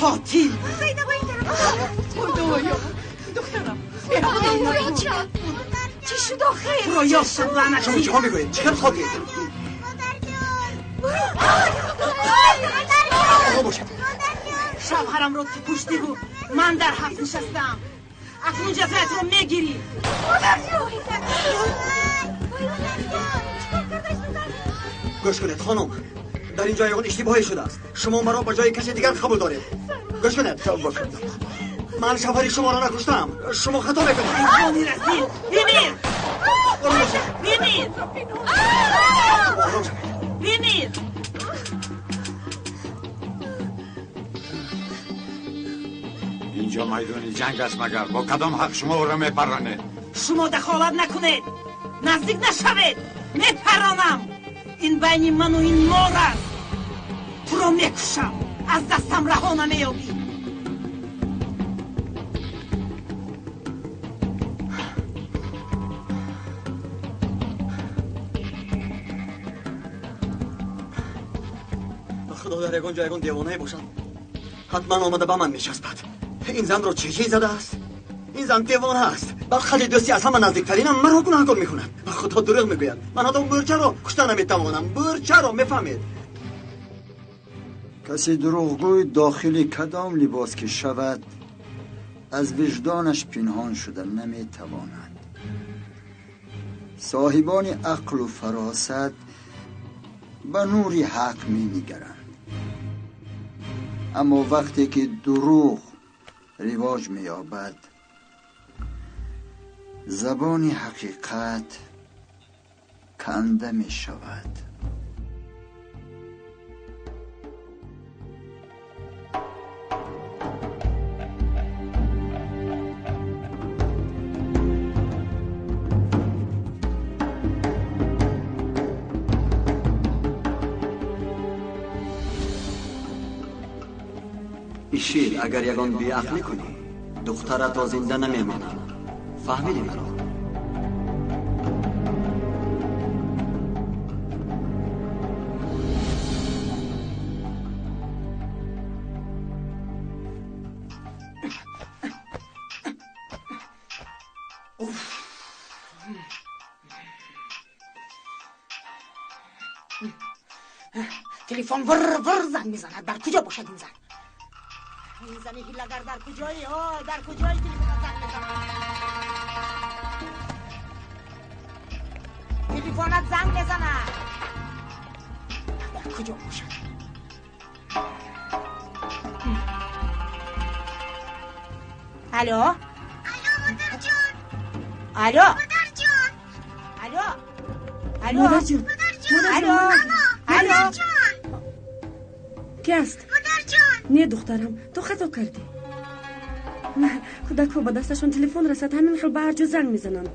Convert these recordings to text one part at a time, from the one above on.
قاتل. خدایا دخترم چی شد آخه؟ رو یافتم لعنتی. شما چه ها میگویید؟ چه خاکی؟ شوهرم رو تو کشتی و من در حبس نشستم. اکنون جزایت رو میگیری. گوش کنید خانم، در اینجا یگان اشتباهی شده است. شما مرا با جای کسی دیگر قبول دارید. گوش کنید، من شوهر شما را نکشتم. شما خطا میکنید. حیوانی رسید. بمیر بمیر بمیر. اینجا میدان جنگ است، مگر با کدام حق شما او را میپرانید؟ شما دخالت نکنید، نزدیک نشوید، میپرانم. این بین من و این مار است. تو را میکشم، از دستم رها نمییابی. به خدا در یگان جای یگان دیوانه باشم حتما آمده به من میچسبد. این زن را چه چیز زده است؟ این زن دیوانه است. بر خلی دوستی از همه نزدیکترینم مرا گناهکار میکند. به خدا دروغ میگوید. من حتی برچه را کشته نمیتوانم. برچه را میفهمید. کسی دروغگوی داخل کدام لباس که شود از وجدانش پنهان شده نمیتواند. صاحبان عقل و فراست به نور حق مینگرند، اما وقتی که دروغ رواج می‌یابد زبان حقیقت کنده می شود. ایشیل اگر یگان بیعقلی کنی دخترت تا زنده نمیماند. فهمیدی مرا؟ تلفن ور ور زنگ میزند. در کجا باشد این زن؟ این زنی هیله‌گر در کجایی؟ آه در کجایی تلفن زنگ میزند؟ تلفنت زنگ میزند. در کجا باشد؟ الو الو مادر جان. الو مادر جان. الو الو مادر جان. الو الو کی است؟ نه دخترم، تو خطا کردی. کودک‌ها با دستشان تلفن رسد، همین خیل به هر جا زنگ میزنند.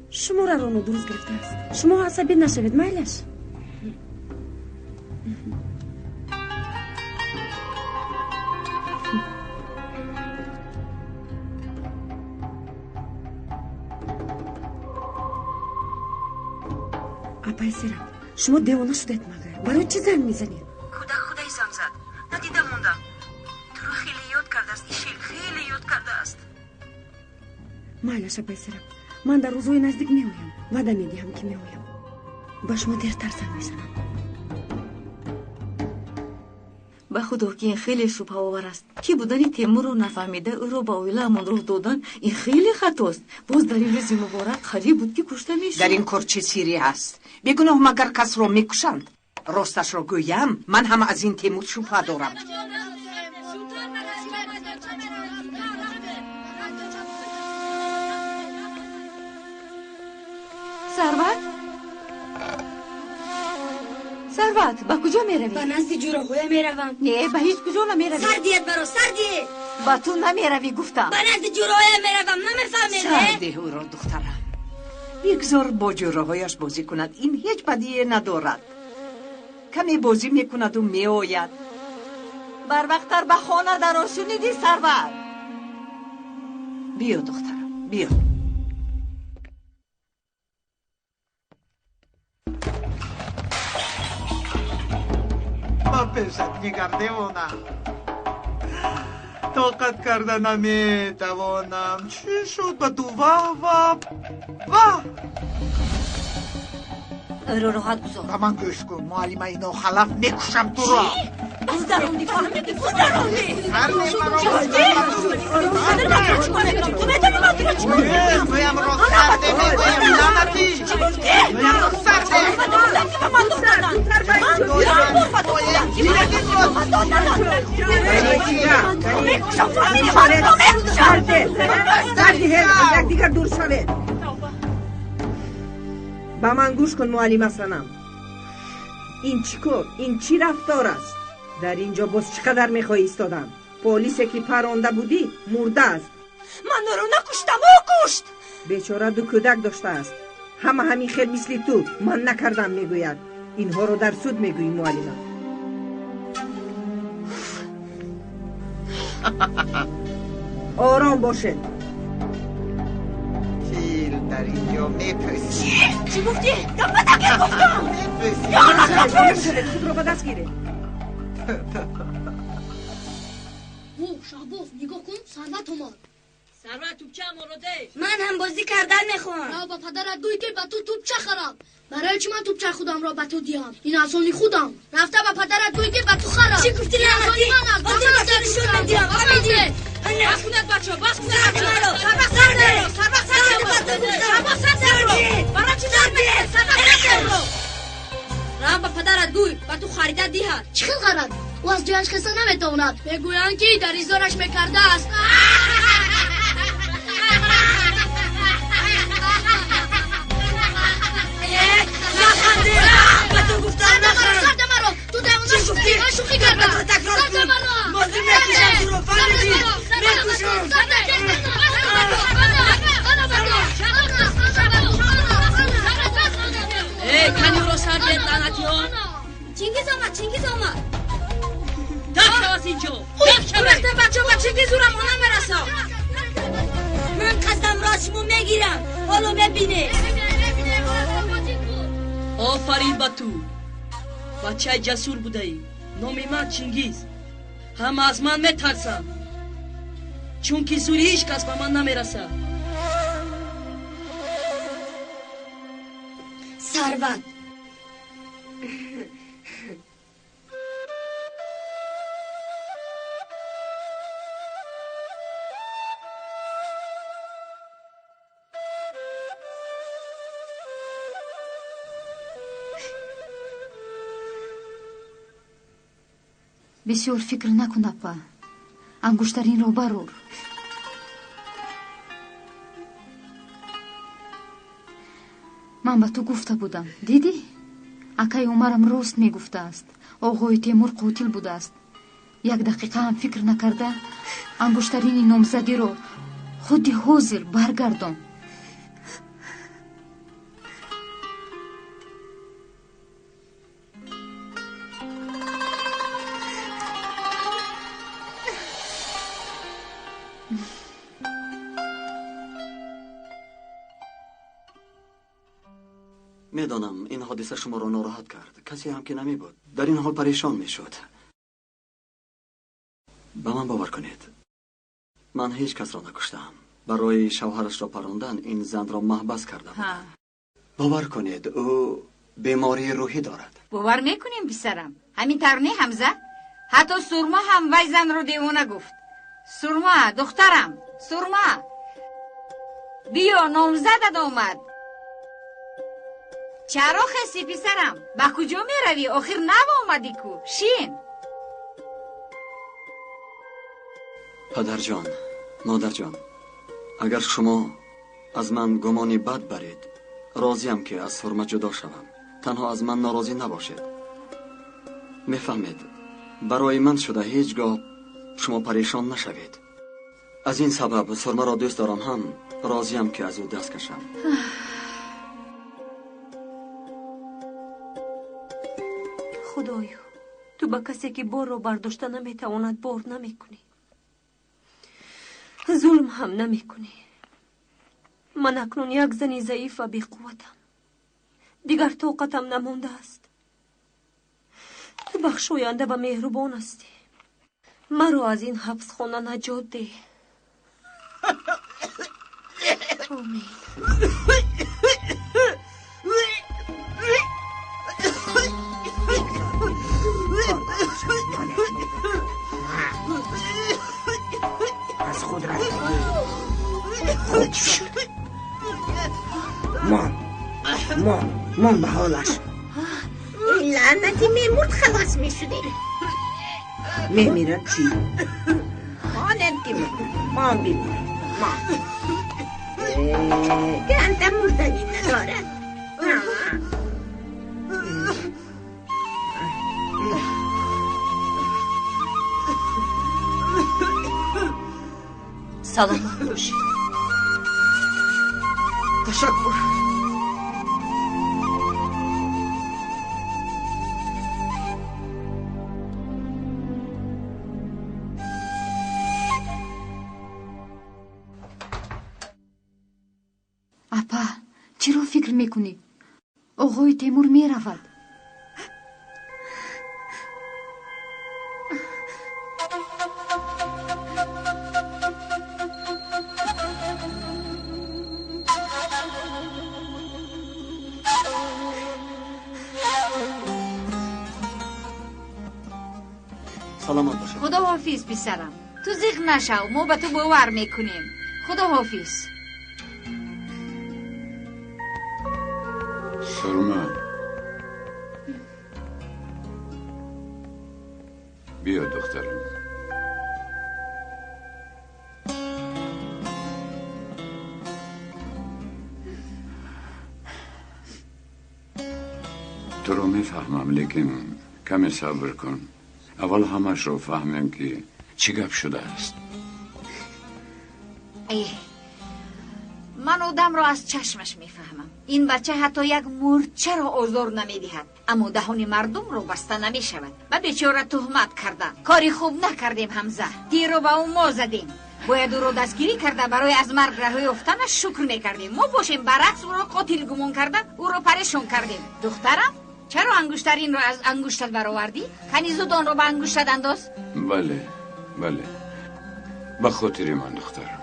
شما را نادرست گرفته است. شما عصبی نشوید، مایلش. апай Сераб, шумо девона шудед магар? Барои чӣ занг мезанед? Кӯдак худай занг зад. Надида мондам. Туро хеле ёд кардааст, Ишил хеле ёд кардааст. Майлаш, апай Сераб, ман дар рӯзҳои наздик меоям. Ваъда медиҳам ки меоям. Ба шумо дертар занг мезанам. Ба худо ки ин хеле шубҳаовар аст. Ки будани Темурро нафаҳмида ӯро ба оилаамон роҳ додан ин хеле хатост. Боз дар ин рӯзи муборак қариб буд ки кушта мешуд. Дар ин кор чӣ сирре ҳаст? Бегуноҳ магар касро мекушанд? Росташро гӯям, ман ҳам аз ин Темур шубҳа дорам. Сарват? Сарват, ба куҷо меравӣ? Ба назди ҷураҳоя меравам. Не, ба ҳеҷ куҷо намеравӣ. Сардият баро, сардиет! Ба ту намеравӣ гуфтам. Ба назди ҷураҳоя меравам, намефаҳмед? Сардеҳ ӯро, духтарам. Бигзор бо ҷураҳояш бозӣ кунад. Ин ҳеҷ бадие надорад. Каме бозӣ мекунаду меояд. Барвақттар ба хона даро, шунидӣ, Сарват? Биё, духтарам, биё. Ба пешат нигар, девона. Тоқат карда наметавонам. Чӣ шуд ба ту? Ваҳ, ваҳ, ваҳ! Ӯро роҳат гузор. Ба ман гӯш кун, муаллимаи нохалаф, мекушам туро. Гузаронди, фаҳмидӣ? Гузаронди! Ту медонӣ ман туро чӣ кор мекунам? Мӯямро сарде мегӯям, лаънатӣ! Чӣ гуфтӣ? Мӯямро сарде! Ба ту гуфтам, ки ба ман дод назан! Ман як бор ба ту гуфтам, ки ба ман дод назан! Мекушам, фаҳмидӣ? Ман туро мекушам! Сардиҳед, аз якдигар дур шавед. Ба ман гӯш кун, муаллима Санам. Ин чӣ кор, ин чӣ рафтор аст? Дар ин ҷо боз чӣ қадар мехоҳӣ истодан? Полисе ки паронда будӣ, мурдааст. Ман ӯро накуштам, ӯ кушт! Бечора ду кӯдак доштааст. Ҳама ҳамин хел мисли ту ман накардам мегӯяд. Инҳоро дар суд мегӯӣ, муаллима. Ором бошед. Фил дар ин ҷо мепӯсӣ. Чӣ гуфтӣ? Гап натакер гуфтам! Шавед, худро ба даст гиред. О, Шаҳбоз, нигоҳ кун, Сарват омад. Сарват, тӯпчаамонро деҳ. Ман ҳам бозӣ кардан мехоҳам. Рав ба падарат гӯй, ки ба ту тӯпча харам. Барои чӣ ман тӯпчаи худамро ба ту диҳам? Ин аз они худам. Рафта ба падарат гӯй, ки ба ту харам. Чӣ гуфтӣ, лаънатӣ? Ҳозир ба ту нишон медиҳам, фаҳмидӣ? Бас кунед, бачаҳо, бас кунед, бачаҳо. Сарват, сар деҳ! Сарват, сар деҳ! Сарват, сар деҳ ӯро! Барои чӣ сар медиҳӣ? Сарват, сар деҳ ӯро! Рав ба падарат гӯй, ба ту харида диҳад. Чӣ хел харад? Ӯ аз ҷояш хеста наметавонад. Мегӯянд, ки дар изораш мекардааст. Наханди! Ба ту гуфтам, наханд! Сарда маро! Ту девона шудӣ! Ман шӯхӣ кардам! Такрор Сарда кун! маро! Ҳозир мекушам туро, фаҳмидӣ? Мекушам! Эй, кани ӯро сар диҳед, лаънатиҳо! Чингиз омад, Чингиз омад. Даф шав аз ин ҷо! Даф шавед! Гурехта, бачаҳо, ба Чингиз зӯрам она мерасам. Ман қасдамро аз шумо мегирам. Ҳоло мебинед. Офарин ба ту, бачаи ҷасур будаӣ. Номи ман Чингиз. Ҳама аз ман метарсанд, чунки зӯри ҳеҷ кас ба ман намерасад. Сарват. Бисёр фикр накун, апа. Ангуштаринро барор. Ман ба ту гуфта будам, дидӣ? Акаи Умарам рост мегуфтааст. Оғои Темур қотил будааст. Як дақиқа ҳам фикр накарда ангуштарини номзадиро худи ҳозир баргардон. Медонам, ин ҳодиса шуморо нороҳат кард. Касе ҳам ки намебуд, дар ин ҳол парешон мешуд. Ба ман бовар кунед, ман ҳеҷ касро накуштаам. Барои шавҳарашро парондан ин занро маҳбас карда будам. Бовар кунед, ӯ бемории рӯҳӣ дорад. Бовар мекунем, писарам. Ҳамин тавр не, Ҳамза? Ҳатто Сурма ҳам вай занро девона гуфт. Сурма, духтарам, Сурма, биё, номзадат омад. Чаро хеси, писарам? Ба куҷо меравӣ? Охир нав омадӣ ку. Шин. Падарҷон, модарҷон, агар шумо аз ман гумони бад баред, розиям ки аз Сурма ҷудо шавам. Танҳо аз ман норозӣ набошед. Мефаҳмед, барои ман шуда ҳеҷ гоҳ шумо парешон нашавед. Аз ин сабаб Сурмаро дӯст дорам ҳам розиям ки аз ӯ даст кашам. Худоё, ту ба касе ки борро бардошта наметавонад бор намекунӣ, зулм ҳам намекунӣ. Ман акнун як зани заиф ва беқувватам. Дигар тоқатам намондааст. Ту бахшоянда ва меҳрубон ҳастӣ. Маро аз ин ҳабсхона наҷот деҳ. Омин. Аз худ рафтагӣ хуб шуд. Мон, мон, мон ба ҳолаш. Ин лаънати мемурд халос мешудем. Мемирад чӣ? Монед ки мурд, мон бимурд, мон. Ганда мурданӣ надорад. Саломат бошед. Ташаккур. Апа, чиро фикр мекунӣ? Оғои Темур меравад. Саломат бошед. Худоҳофиз писарам. Ту зиқ нашав, мо ба ту бовар мекунем. Худоҳофиз. Сурма, биё духтарам. Туро мефаҳмам, лекин каме сабр кун. Аввал ҳамашро фаҳмем ки чӣ гап шудааст. Ман одамро аз чашмаш мефаҳмам. Ин бача ҳатто як мӯрчаро озор намедиҳад, аммо даҳони мардумро баста намешавад. Ба бечора туҳмат карданд. Кори хуб накардем, Ҳамза. Тирро ба ӯ мо задем. Бояд ӯро дастгирӣ карда барои аз марг раҳо ёфтанаш шукр мекардем. Мо бошем баръакс ӯро қотил гумон карда, ӯро парешон кардем. Духтарам, чаро ангуштаринро аз ангуштат баровардӣ? Кани зуд онро ба ангуштат андоз. Бале, бале. Ба хотири ман, духтарам.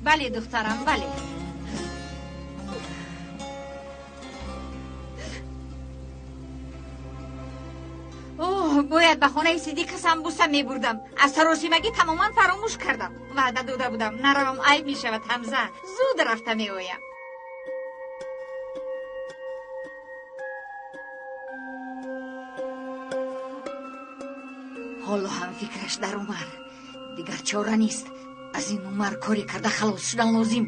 Бале, духтарам, бале. Оҳ, бояд ба хонаи Сиддиқа самбуса мебурдам. Аз саросимагӣ тамоман фаромӯш кардам. Ваъда дода будам. Наравам айб мешавад, Ҳамза. Зуд рафта меоям. Ҳоло ҳам фикраш дар Умар. Дигар чора нест. Аз ин Умар коре карда халос шудан лозим.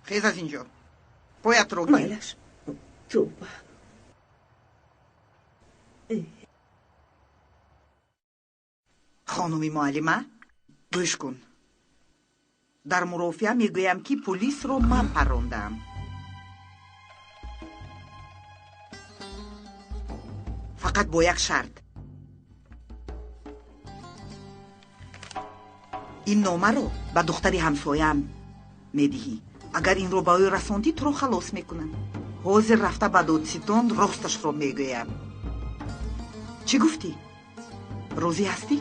Хез аз инҷо. Поятро гир. Майлаш. Тӯба. Хонуми муаллима, гӯш кун. Дар мурофиа мегӯям, ки пулисро ман паррондаам. Фақат бо як шарт. Ин номаро ба духтари ҳамсояам медиҳӣ. Агар инро ба ӯ расондӣ, туро халос мекунам. Ҳозир рафта ба додситон росташро мегӯям. Чӣ гуфтӣ? Розӣ ҳастӣ?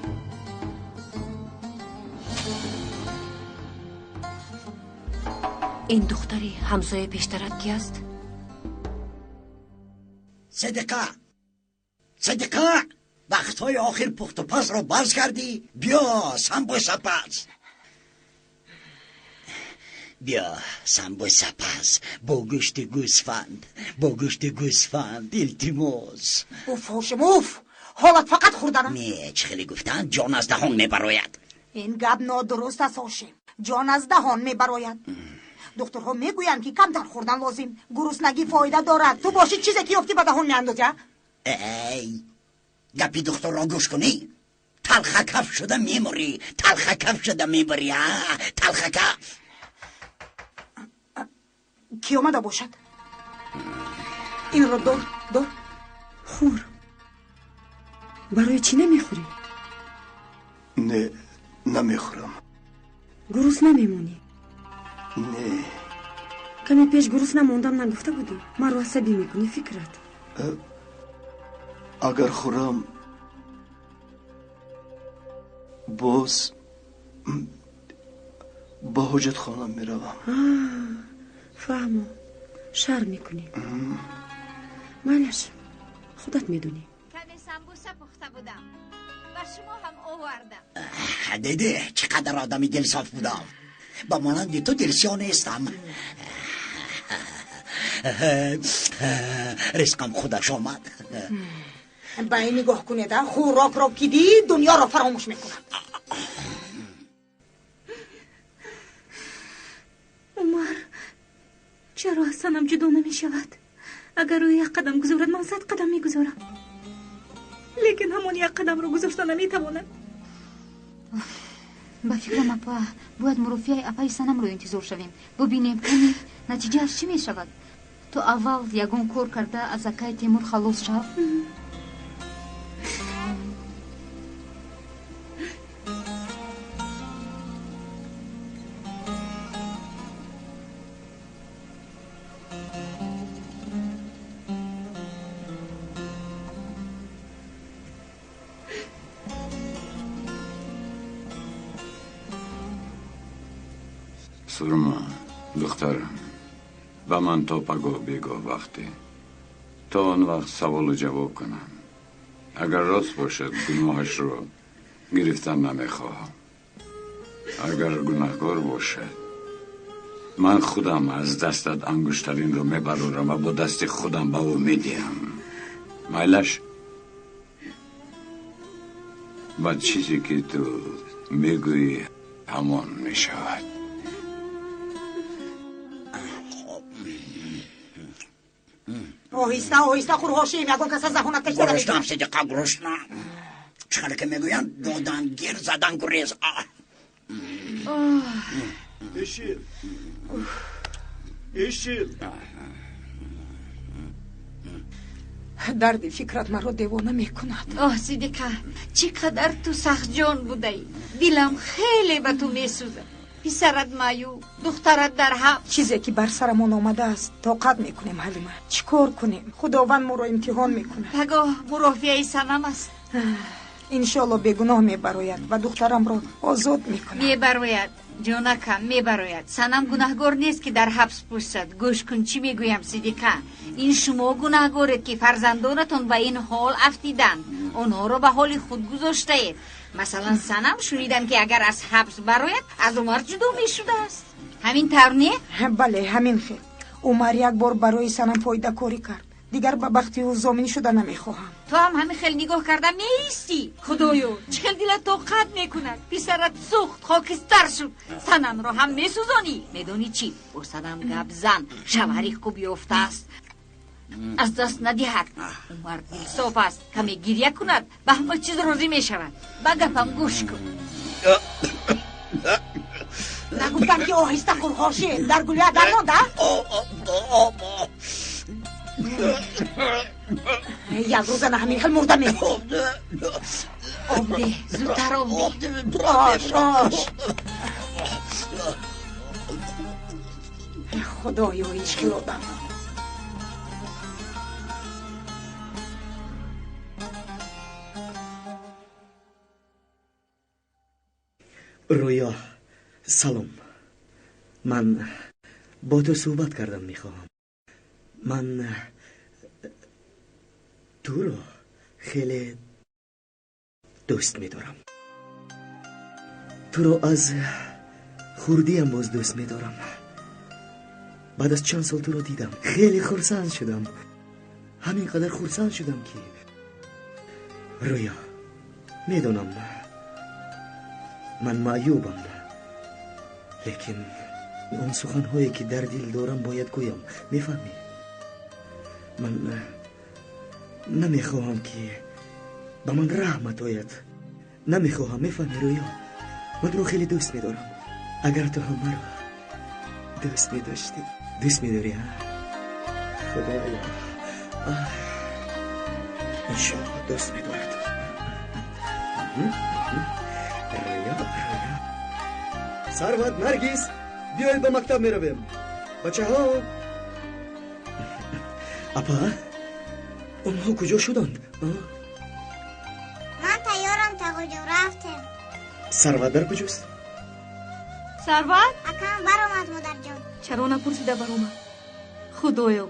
Ин духтари ҳамсоя пештарат ки аст? Садиқа, Садиқа, вақтҳои охир пухтупазро баз кардӣ. Биё самбусапаз, биё самбусапаз бо гӯшти гӯсфанд, бо гӯшти гӯсфанд, илтимос. Уф, Ҳошим, уф, ҳолат фақат хӯрдан аст. Не, чӣ хеле гуфтанд, ҷон аз даҳон мебарояд. Ин гап нодуруст аст, Ҳошим. Ҷон аз даҳон мебарояд. Духтурҳо мегӯянд, ки камтар хӯрдан лозим. Гуруснагӣ фоида дорад. Ту бошӣ чизе ки ёфтӣ ба даҳон меандозӣ, а? Эй, гапи духтурро гӯш кунӣ, талхакаф шуда мемурӣ, талхакаф шуда мебарӣ, а талхакаф. Кӣ омада бошад? Инро дор, дор. Хӯр. Барои чӣ намехӯрӣ? Не, намехӯрам. Гурусна мемонӣ? Не, Каме пеш гурусна мондам нагуфта будӣ? Маро асабӣ мекунӣ фикрат. Агар хӯрам боз ба ҳоҷатхона меравам. Фаҳмо, шарм мекунӣ. Майлаш, худат медонӣ. Каме самбуса пухта будам, ба шумо ҳам овардам. Дидӣ чӣ қадар одами дилсоф будам? Ба монанди ту дилсиёҳ нестам. Ризқам худаш омад. Ба ин нигоҳ кунед, хӯрокро ки дид дунёро фаромӯш мекунад. Умар, чаро аз Санам ҷудо намешавад? Агар ӯ як қадам гузорад, ман 100 қадам мегузорам. Лекин ҳамон як қадамро гузошта наметавонад. Ба фикрам, апа, бояд мурофиаи апаи Санамро интизор шавем. Бубинем, кани натиҷааш чӣ мешавад. Ту аввал ягон кор карда аз акаи Темур халос шав. Сурма, духтарам, ба ман то пагоҳ бегоҳ вақте. То он вақт саволу ҷавоб кунам. Агар рост бошад, гуноҳашро гирифтан намехоҳам. Агар гунаҳкор бошад, ман худам аз дастат ангуштаринро мебарорам ва бо дасти худам ба ӯ медиҳам. Майлаш? Ба чизе ки ту мегӯӣ, ҳамон мешавад. Оҳиста, оҳиста хӯр, Ҳошим, ягон кас аз заҳонат кашида Гуруснам, Сидиқа, гурусна. Чӣ хеле ки мегӯянд, додан гир, задан гурез. Ишил, ишил. Дарди фикрат маро девона мекунад. Оҳ, Сидиқа, чӣ қадар ту сахтҷон будаӣ. Дилам хеле ба ту месӯзад. Писарат маъюб, духтарат дар ҳабс. Чизе ки бар сарамон омадааст тоқат мекунем, Ҳалима. Чӣ кор кунем? Худованд моро имтиҳон мекунад. Пагоҳ мурофиаи Санам аст. Иншоалло бегуноҳ мебарояд ва духтарамро озод мекунад. Мебарояд, ҷонакам, мебарояд. Санам гунаҳгор нест, ки дар ҳабс пӯшад. Гӯш кун, чӣ мегӯям, Сидиқа. Ин шумо гунаҳгоред, ки фарзандонатон ба ин ҳол афтиданд. Онҳоро ба ҳоли худ гузоштаед. Масалан, Санам шунидам, ки агар аз ҳабс барояд, аз Умар ҷудо мешудааст. Ҳамин тавр не? Бале, ҳамин хел. Умар як бор барои Санам фоидакорӣ кард. Дигар ба бахти ӯ зомин шуда намехоҳам. Ту ҳам ҳамин хел нигоҳ карда меистӣ. Худоё, чӣ хел дилат тоқат мекунад. Писарат сӯхт, хокистар шуд. Санамро ҳам месӯзонӣ. Медонӣ чӣ? Бо Санам гап зан. Шавҳари хуб ёфтааст. Аз даст надиҳад. Умар дилсоф аст. Каме гиря кунад, ба ҳама чиз розӣ мешавад. Ба гапам гӯш кун. Нагуфтам, ки оҳиста хӯр, Ҳошим, дар гулӯя дармонда? Як рӯза на ҳамин хел мурда мемонӣ. Об деҳ, зудтар об деҳ. Ош, ош. Худоё, ин чӣ хел одам. Рӯё, салом. Ман бо ту суҳбат кардан мехоҳам. Ман туро хеле дӯст медорам. Туро аз хурдиам боз дӯст медорам. Баъд аз чанд сол туро дидам, хеле хурсанд шудам. Ҳамин қадар хурсанд шудам, ки Рӯё, медонам, ман маъюбам, лекин он суханҳое ки дар дил дорам бояд гӯям. Мефаҳмӣ? Ман намехоҳам, ки ба ман раҳмат ояд. Намехоҳам, мефаҳмӣ, Рӯё? Ман туро хеле дӯст медорам. Агар ту ҳам маро дӯст медоштӣ. Дӯст медорӣ, а? Худоё, иншоалло дӯст медорад. Рӯё, Рӯё. Сарват, Наргиз, биёед, ба мактаб меравем. Бачаҳо, апа, онҳо куҷо шуданд? Ман тайёрам, тағоҷон, рафтем. Сарват дар куҷост? Сарват? Акам баромад, модарҷон. Чаро напурсида баромад? Худоё,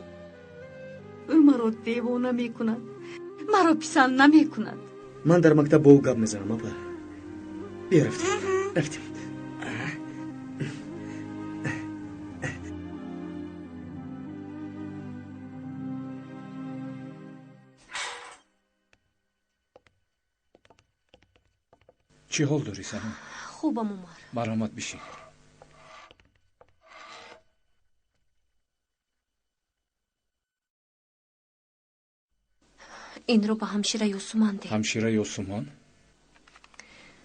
ӯ маро девона мекунад, маро писанд намекунад. Ман дар мактаб бо ӯ гап мезанам, апа. Биё, рафтем, рафтем. Чӣ ҳол дорӣ, Санам? Хубам, Умар. Марҳамат, бишин. Инро ба ҳамшира Ёсуман деҳ. Ҳамшира Ёсуман?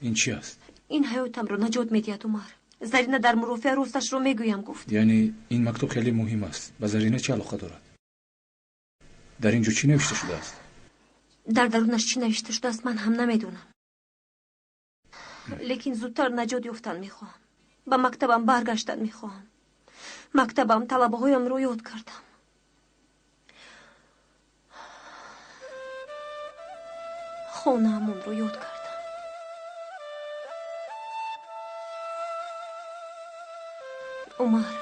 Ин чи аст? Ин ҳаётамро наҷот медиҳад, Умар. Зарина дар мурофиа росташро мегӯям гуфт. Яъне ин мактуб хеле муҳим аст. Ба Зарина чӣ алоқа дорад? Дар ин ҷо чӣ навишта шудааст? Дар дарунаш чӣ навишта шудааст, ман ҳам намедонам. Лекин зудтар наҷот ёфтан мехоҳам. Ба мактабам баргаштан мехоҳам. Мактабам, талабаҳоямро ёд кардам. Хонаамонро ёд кардам. Умар,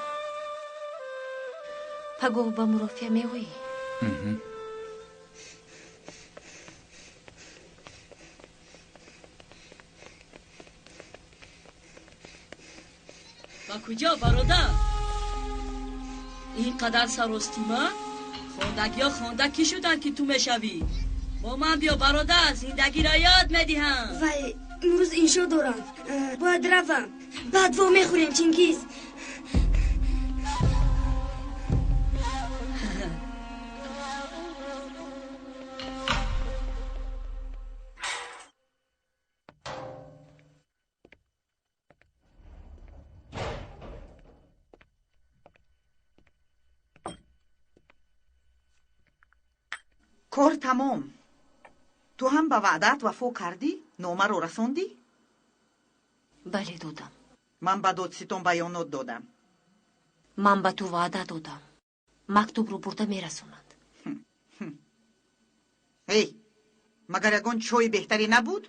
пагоҳ ба мурофиа меоӣ? Ба куҷо, бародар? Ин қадар саростима? Хондагиҳо хонда кӣ шуданд, ки ту мешавӣ? Бо ман биё, бародар, зиндагиро ёд медиҳам. Вай, имрӯз иншо дорам, бояд равам. Баъд во мехӯрем, Чингиз. Кор тамом. Ту ҳам ба ваъдаат вафо кардӣ? Номаро расондӣ? Бале, додам. Ман ба додситон баёнот додам. Ман ба ту ваъда додам. Мактубро бурда мерасонанд. Эй, магар ягон чойи беҳтаре набуд?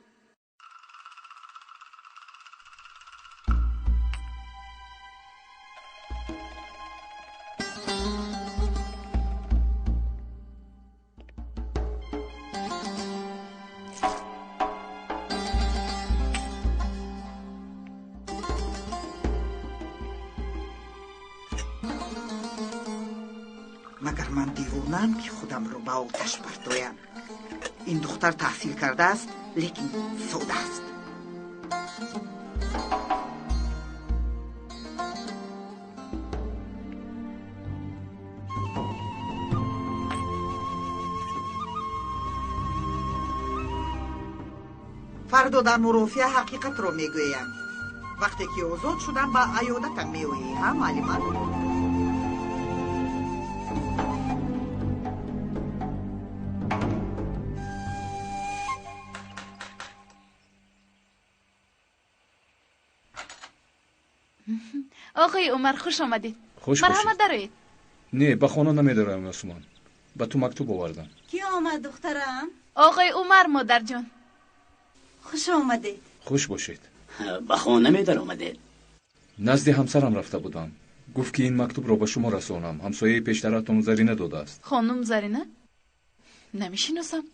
Магар ман девонаам, ки худамро ба оташ партоям? Ин духтар таҳсил кардааст, лекин сода аст. Фардо дар мурофиа ҳақиқатро мегӯям. Вақте ки озод шудам, ба аёдатам меоӣ, ҳа, муаллима? Оғои Умар, хуш омадед. Хуш Марҳамат, дароед. Не, ба хона намедароям, Ёсуман. Ба ту мактуб овардам. Кӣ омад, духтарам? Оғои Умар, модарҷон. Хуш омадед. Хуш бошед. Ба хона медаромадед? Назди ҳамсарам рафта будам. Гуфт, ки ин мактубро ба шумо расонам. Ҳамсояи пештаратон Зарина додааст. Хонум Зарина? Намешиносам.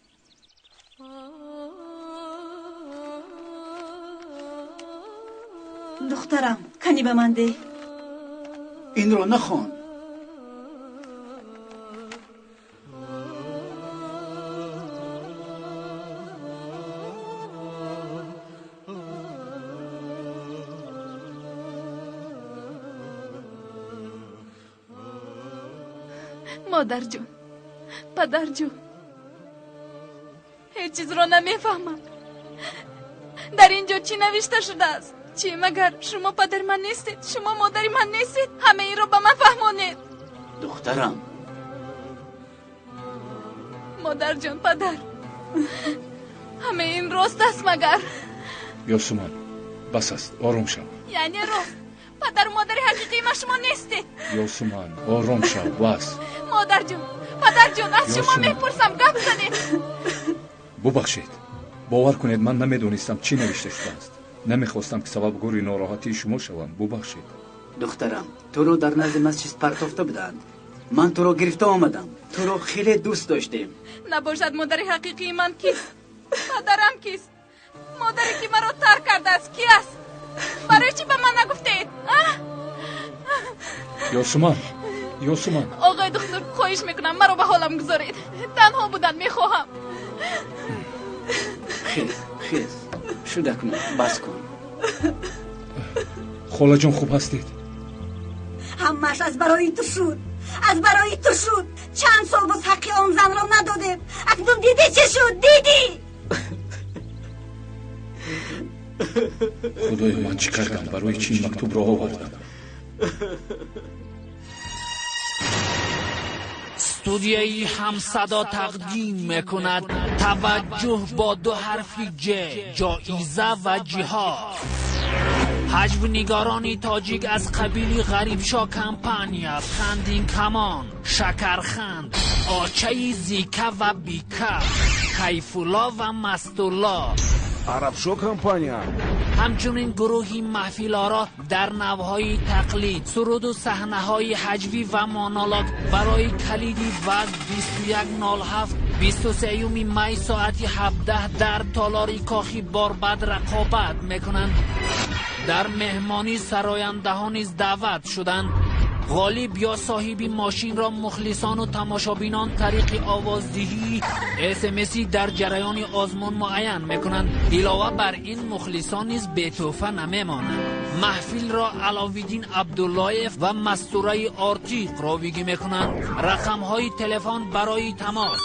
Духтарам, кани ба ман деҳ. Инро нахон. Модарҷон, падарҷон, ҳеҷ чизро намефаҳмам. Дар ин ҷо чӣ навишта шудааст? Чӣ, магар шумо падари ман нестед? Шумо модари ман нестед? Ҳамаи инро ба ман фаҳмонед. Духтарам. Модарҷон, падар, ҳамаи ин рост аст магар? Ёсуман, бас аст, ором шав. Яъне рост. Падару модари ҳақиқии ман шумо нестед. Ёсуман, ором шав, бас. Модарҷон, падарҷон, аз шумо мепурсам, гап занед. Бубахшед, бовар кунед, ман намедонистам чӣ навишта шудааст. Намехостам ки сабабгори нороҳатии шумо шавам. Бубахшед. Духтарам, туро дар назди масҷид партофта буданд. Ман туро гирифта омадам. Туро хеле дӯст доштем. Набошад, модари ҳақиқии ман кист? Падарам кист? Модаре ки маро тарк кардааст ки аст? Барои чӣ ба ман нагуфтед? Ёсуман, Ёсуман. Оғои духтур, хоҳиш мекунам, маро ба ҳолам гузоред. Танҳо будан мехоҳам. Хез, хез, шуда кун, бас кун. Холаҷон, хуб ҳастед? Ҳамааш аз барои ту шуд, аз барои ту шуд. Чанд сол боз ҳаққи он занро надодем. Акнун дидӣ чӣ шуд? Дидӣ? Худоё, ман чӣ кардам? Барои чӣ ин мактубро овардам? Студияи ҳамсадо тақдим мекунад таваҷҷӯҳ бо ду ҳарфи ҷ, ҷоиза ва ҷиҳод. Ҳаҷвнигарони тоҷик аз қабили Ғарибшо компания, Хандинкамон, Шакарханд, Очаи Зика ва Бика, Кайфулло ва Мастулло, Арабшо компания. Ҳамчунин гурӯҳи маҳфилоро дар навъҳои тақлид, суруду саҳнаҳои ҳаҷвӣ ва монолог барои калиди вазн 2107 23 май соати 17 дар толори кохи Борбад рақобат мекунанд. Дар меҳмонӣ сарояндаҳо низ даъват шуданд. Ғолиб ё соҳиби мошинро мухлисону тамошобинон тариқи овоздиҳии СМС дар ҷараёни озмун муайян мекунанд. Илова бар ин, мухлисон низ бетӯҳфа намемонанд. Маҳфилро Аловиддин Абдуллоев ва Мастураи Ортиқ ровигӣ мекунанд. Рақамҳои телефон барои тамос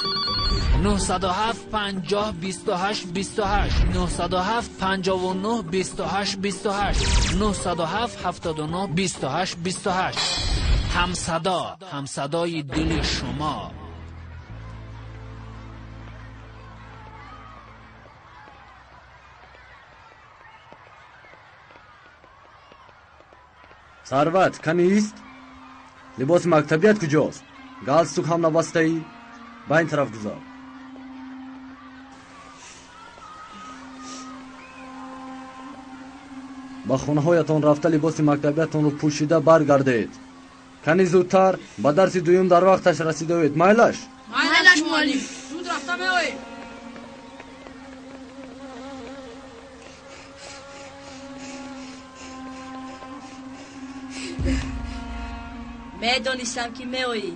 907 50 28 28, 907 59 28 28, 907 79 28 28. Ҳамсадо, ҳамсадои дили шумо. Сарват, канист? Либоси мактабият куҷост? Галстук ҳам набастаӣ? Ба ин тараф гузар. Ба хонаҳоятон рафта либоси мактабиятонро пӯшида баргардед. Кани зудтар ба дарси дуюм дар вақташ расидаоед. Майлаш? Майлаш, муаллим. Зуд рафта меоем. Медонистам, ки меоӣ.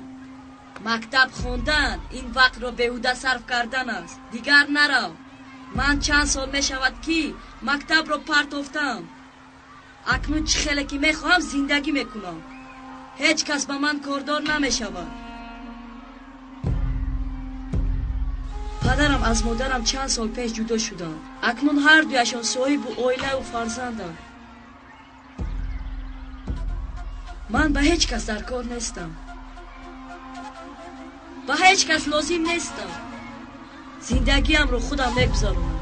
Мактаб хондан ин вақтро беҳуда сарф кардан аст. Дигар нарав. Ман чанд сол мешавад, ки мактабро партофтам. Акнун чӣ хеле ки мехоҳам зиндагӣ мекунам. Ҳеҷ кас ба ман кордор намешавад. Падарам аз модарам чанд сол пеш ҷудо шуданд. Акнун ҳар дуяшон соҳибу оилаву фарзанданд. Ман ба ҳеҷ кас дар кор нестам. Ба ҳеҷ кас лозим нестам. Зиндагиамро худам мегузаронам.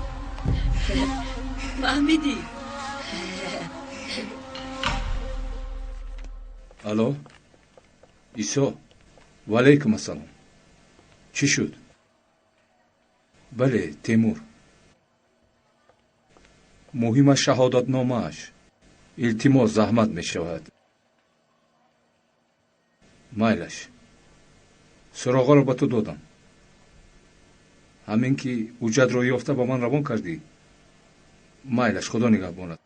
Фаҳмидӣ? Алло, Исо, ва алайкум ассалом. Чӣ шуд? Бале, Темур. Муҳимаш шаҳодатномааш. Илтимос, заҳмат мешавад. Майлаш. Суроғаро ба ту додам. Ҳамин ки ҳуҷҷатро ёфта ба ман равон кардӣ. Майлаш, худо нигаҳбонад.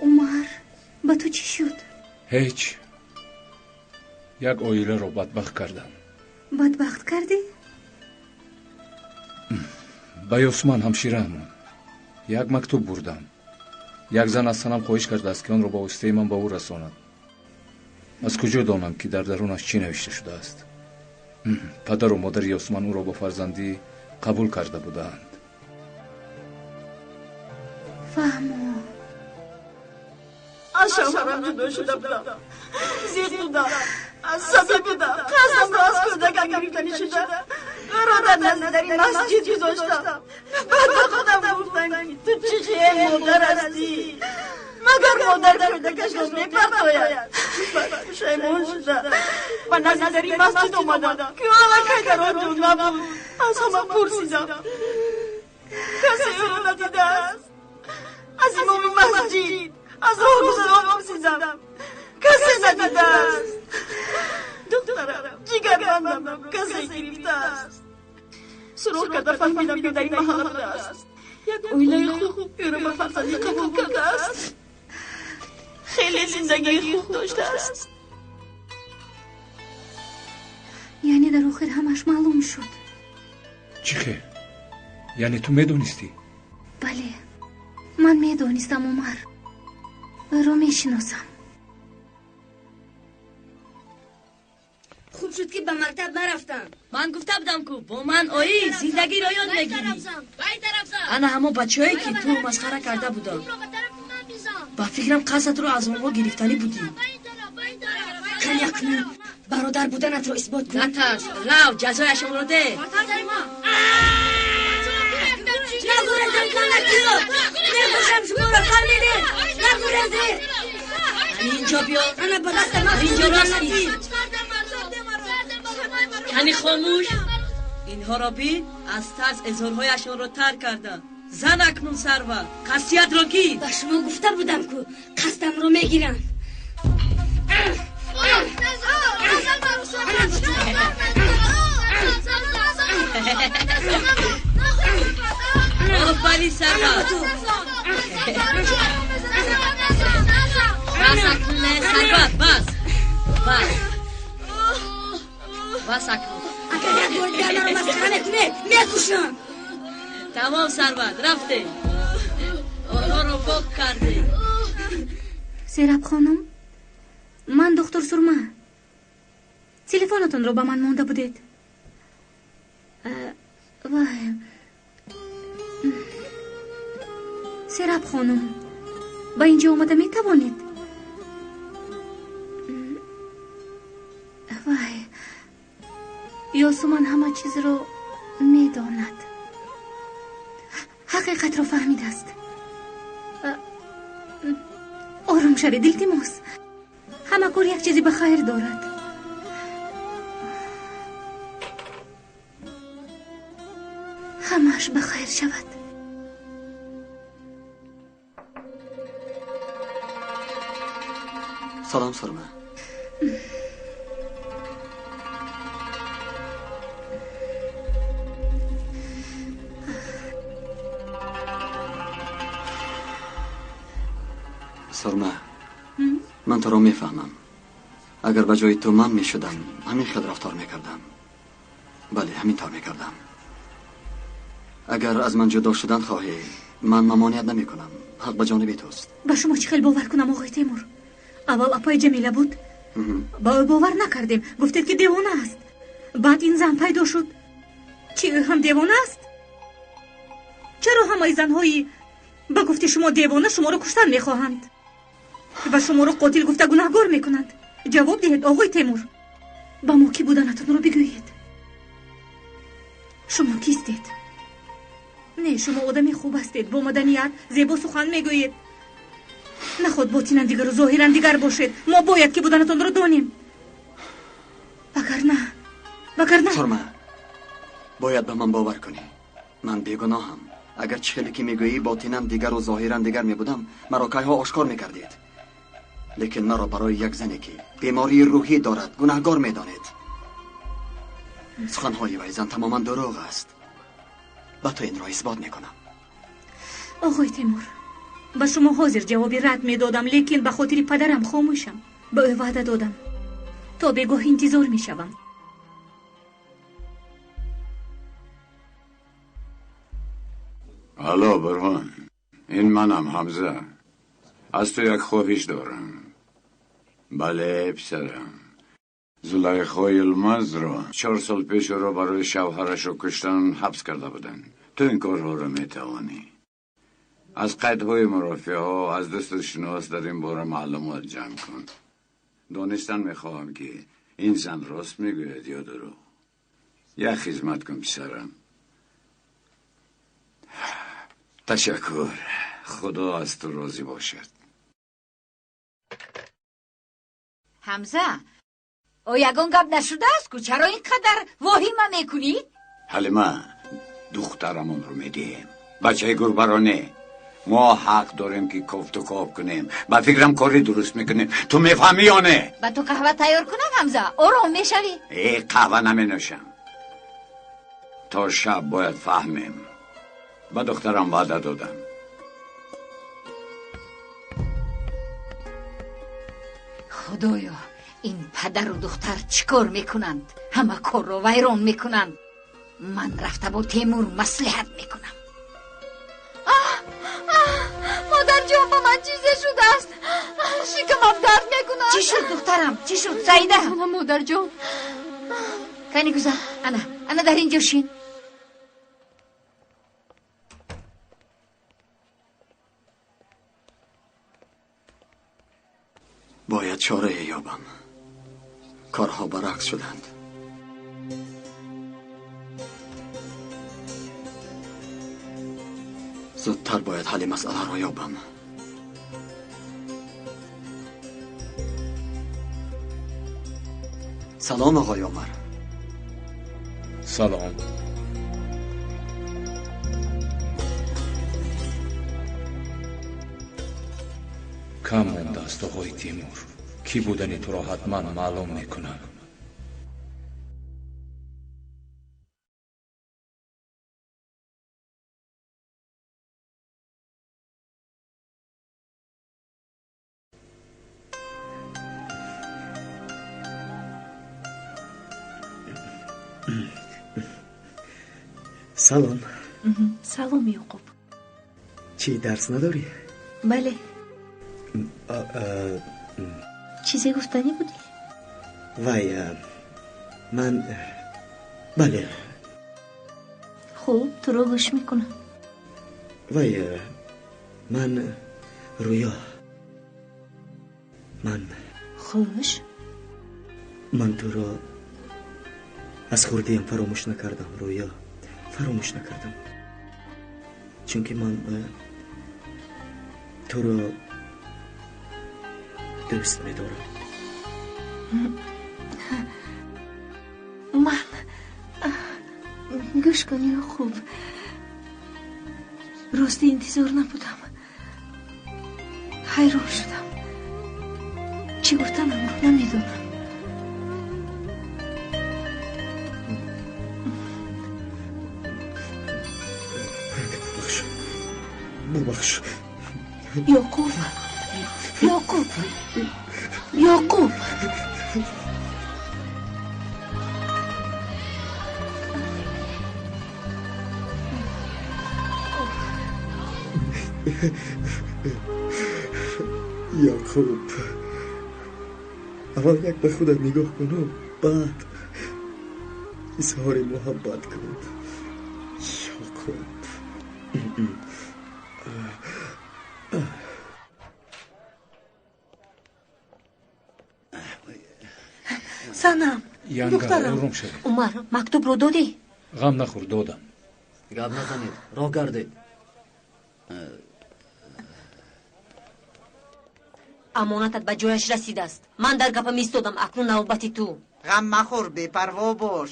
Умар, ба ту чӣ шуд? Ҳеҷ. Як оиларо бадбахт кардам. Бадбахт кардӣ? Ба Ёсуман ҳамшираамон як мактуб бурдам. Як зан аз санам хоҳиш кардааст, ки онро ба воситаи ман ба ӯ расонад. Аз куҷо донам, ки дар дарунаш чӣ навишта шудааст? Падару модари Ёсуман ӯро ба фарзандӣ қабул карда буданд. Фаҳмо. Аз шавҳарам ҷудо шуда будам. Зиқ будам. Асабӣ будам. Қасдамро аз кӯдакам гирифтанӣ шуда, ӯро дар назди дари масҷид гузоштам. Баъд ба худам гуфтам, ки ту чӣ хел модар ҳастӣ? Магар модар кӯдакашро мепартояд? Баъд пушаймон шуда ба назди дари масҷид омадам, ки ӯ аллакай дар он ҷо набуд. Аз ҳама пурсидам, касе ӯро надидааст. Аз имоми масҷид, аз роҳгузарон пурсидам, касе надидааст. Духтарам, ҷигарбандамро касе гирифтааст. Суроғ карда фаҳмидам, ки дар ин маҳалла будааст. Як оилаи хуб ӯро ба фарзандӣ қабул кардааст. Хеле зиндагии хуб доштааст. Яъне дар охир ҳамаш маълум шуд. Чӣ хел? Яъне ту медонистӣ? Бале, ман медонистам, Умар. Ӯро мешиносам. Хуб шуд, ки ба мактаб нарафтам. Ман гуфта будам, ку бо ман оӣ, зиндагиро ёд мегирӣ. Ана ҳамон бачаҳое, ки ту масхара карда буданд, ба фикрам қасдатро аз онҳо гирифтанӣ будӣ. Кани акнун бародар буданатро исбот кун. Натарс, рав, ҷазояшонро де. Нагурезед, ланатиё! Мекушам шуморо, фаҳмидед? Нагурезед! Ани инҷо биё. Ана ба дастам инҷо рост. Ланатӣ! Кани хомӯш. Инҳоро бин, аз тарс изҳорҳояшонро тарк карданд. Зан акнун, Сарва, қасдиятро гир. Ба шумо гуфта будам, ку қасдамро мегирам. Офарин, Сарва. Бас акнун, Сарва, бас, бас, бас акнун. Агар як бори дигар маро масхара мекунед, мекушам. Тамом, Сарват, рафтем. Онҳоро пок кардем. Сераб хонум, ман доктор Сурма. Телефонатонро ба ман монда будед. Вай, Сераб хонум, ба инҷо омада метавонед? Вай, Ёсуман ҳама чизро медонад, ҳақиқатро фаҳмидааст. Ором шавед, илтимос. Ҳама кор як чизи ба хайр дорад. Ҳамааш ба хайр шавад. Салом, Сурма. Сурма, ман туро мефаҳмам. Агар ба ҷои ту ман мешудам, ҳамин хел рафтор мекардам. Бале, ҳамин тавр мекардам. Агар аз ман ҷудо шудан хоҳӣ, ман мамоният намекунам. Ҳақ ба ҷониби туст. Ба шумо чӣ хел бовар кунам, оғои Темур? Аввал апаи Ҷамила буд, ба ӯ бовар накардем, гуфтед, ки девона аст. Баъд ин зан пайдо шуд. Чӣ, ӯ ҳам девона аст? Чаро ҳамаи занҳои ба гуфти шумо девона шуморо куштан мехоҳанд ва шуморо қотил гуфта гунаҳгор мекунанд? Ҷавоб диҳед, оғои Темур. Ба мо кӣ буданатонро бигӯед. Шумо кистед? Не, шумо одами хуб ҳастед, бо маданият, зебо сухан мегӯед. Наход ботинан дигару зоҳиран дигар бошед. Мо бояд ки буданатонро донем. Вагарна, вагарна. Сурма, бояд ба ман бовар кунӣ. Ман бегуноҳам. Агар чӣ хеле ки мегӯӣ, ботинан дигару зоҳиран дигар мебудам, маро кайҳо ошкор мекардед. Лекин маро барои як зане, ки бемории рӯҳӣ дорад, гунаҳгор медонед. Суханҳои вай зан тамоман дурӯғ аст. Ба ту инро исбот мекунам. Оғои Темур, ба шумо ҳозир ҷавоби рад медодам, лекин ба хотири падарам хомӯшам. Ба ӯ ваъда додам. То бегоҳ интизор мешавам. Алло, Бурҳон, ин манам, Ҳамза. Аз ту як хоҳиш дорам. Бале, писарам, Зулайхо Йилмазро 4 сол пеш ӯро барои шавҳарашро куштан ҳабс карда буданд. Ту ин корҳоро метавонӣ. Аз қайдҳои мурофиаҳо, аз дӯсту шинос дар ин бора маълумот ҷамъ кун. Донистан мехоҳам, ки Ин зан рост мегӯяд ё дурӯғ? Як хизмат кун, писарам. Ташаккур. Худо аз ту розӣ бошад. Ҳамза, о ягон гап нашудааст ку? Чаро ин қадар воҳима мекунӣ? Ҳалима, духтарамонро медиҳем, бачаи гурбаро не. Мо ҳақ дорем ки кофту коб кунем. Ба фикрам, кори дуруст мекунем. Ту мефаҳмӣ ё не? Ба ту қаҳва тайёр кунам, Ҳамза? Ором мешавӣ. Э, қаҳва наменӯшам. То шаб бояд фаҳмем. Ба духтарам ваъда додам. Худоё, ин падару духтар чӣ кор мекунанд? Ҳама корро вайрон мекунанд. Ман рафта бо Темур маслиҳат мекунам. Модарҷон, ба ман чизе шудааст, шикамам дард мекунад. Чӣ шуд, духтарам, чӣ шуд, Саида? Модарҷон. Кани, гузар, ана, ана, дар ин ҷо шин. Бояд чорае ёбам. Корҳо баръакс шуданд. Зудтар бояд ҳалли масъаларо ёбам. Салом, оғои Омар. Салом. Кам мондааст, оғои Тимур. Кӣ будани туро ҳатман маълум мекунам. Салом. Салом, Ёқуб. Чӣ, дарс надорӣ? Бале. Чизе гуфтанӣ будӣ? Вай, ман, бале. Хуб, туро гӯш мекунам. Вай, ман, Рӯё, ман. Хуш. Ман туро аз хурдиам фаромӯш накардам, Рӯё, фаромӯш накардам, чунки ман туро дӯст медорам. Ман, гӯш кун, Ёқуб, рости интизор набудам, ҳайрон шудам, чӣ гуфтанамро намедонам. Бубахш. Ёқуб, Ёқуб, Ёқуб. Ёқуб, аввал як ба худат нигоҳ куну баъд изҳори муҳаббат кун, Ёқуб. Санам, духтарам. Ором шавед. Умар, мактубро додӣ? Ғам нахӯр, додам. Гап назанед, роҳ гардед. Амонатат ба ҷояш расидааст. Ман дар гапам истодам, акнун навбати ту. Ғам махӯр, бепарво бош.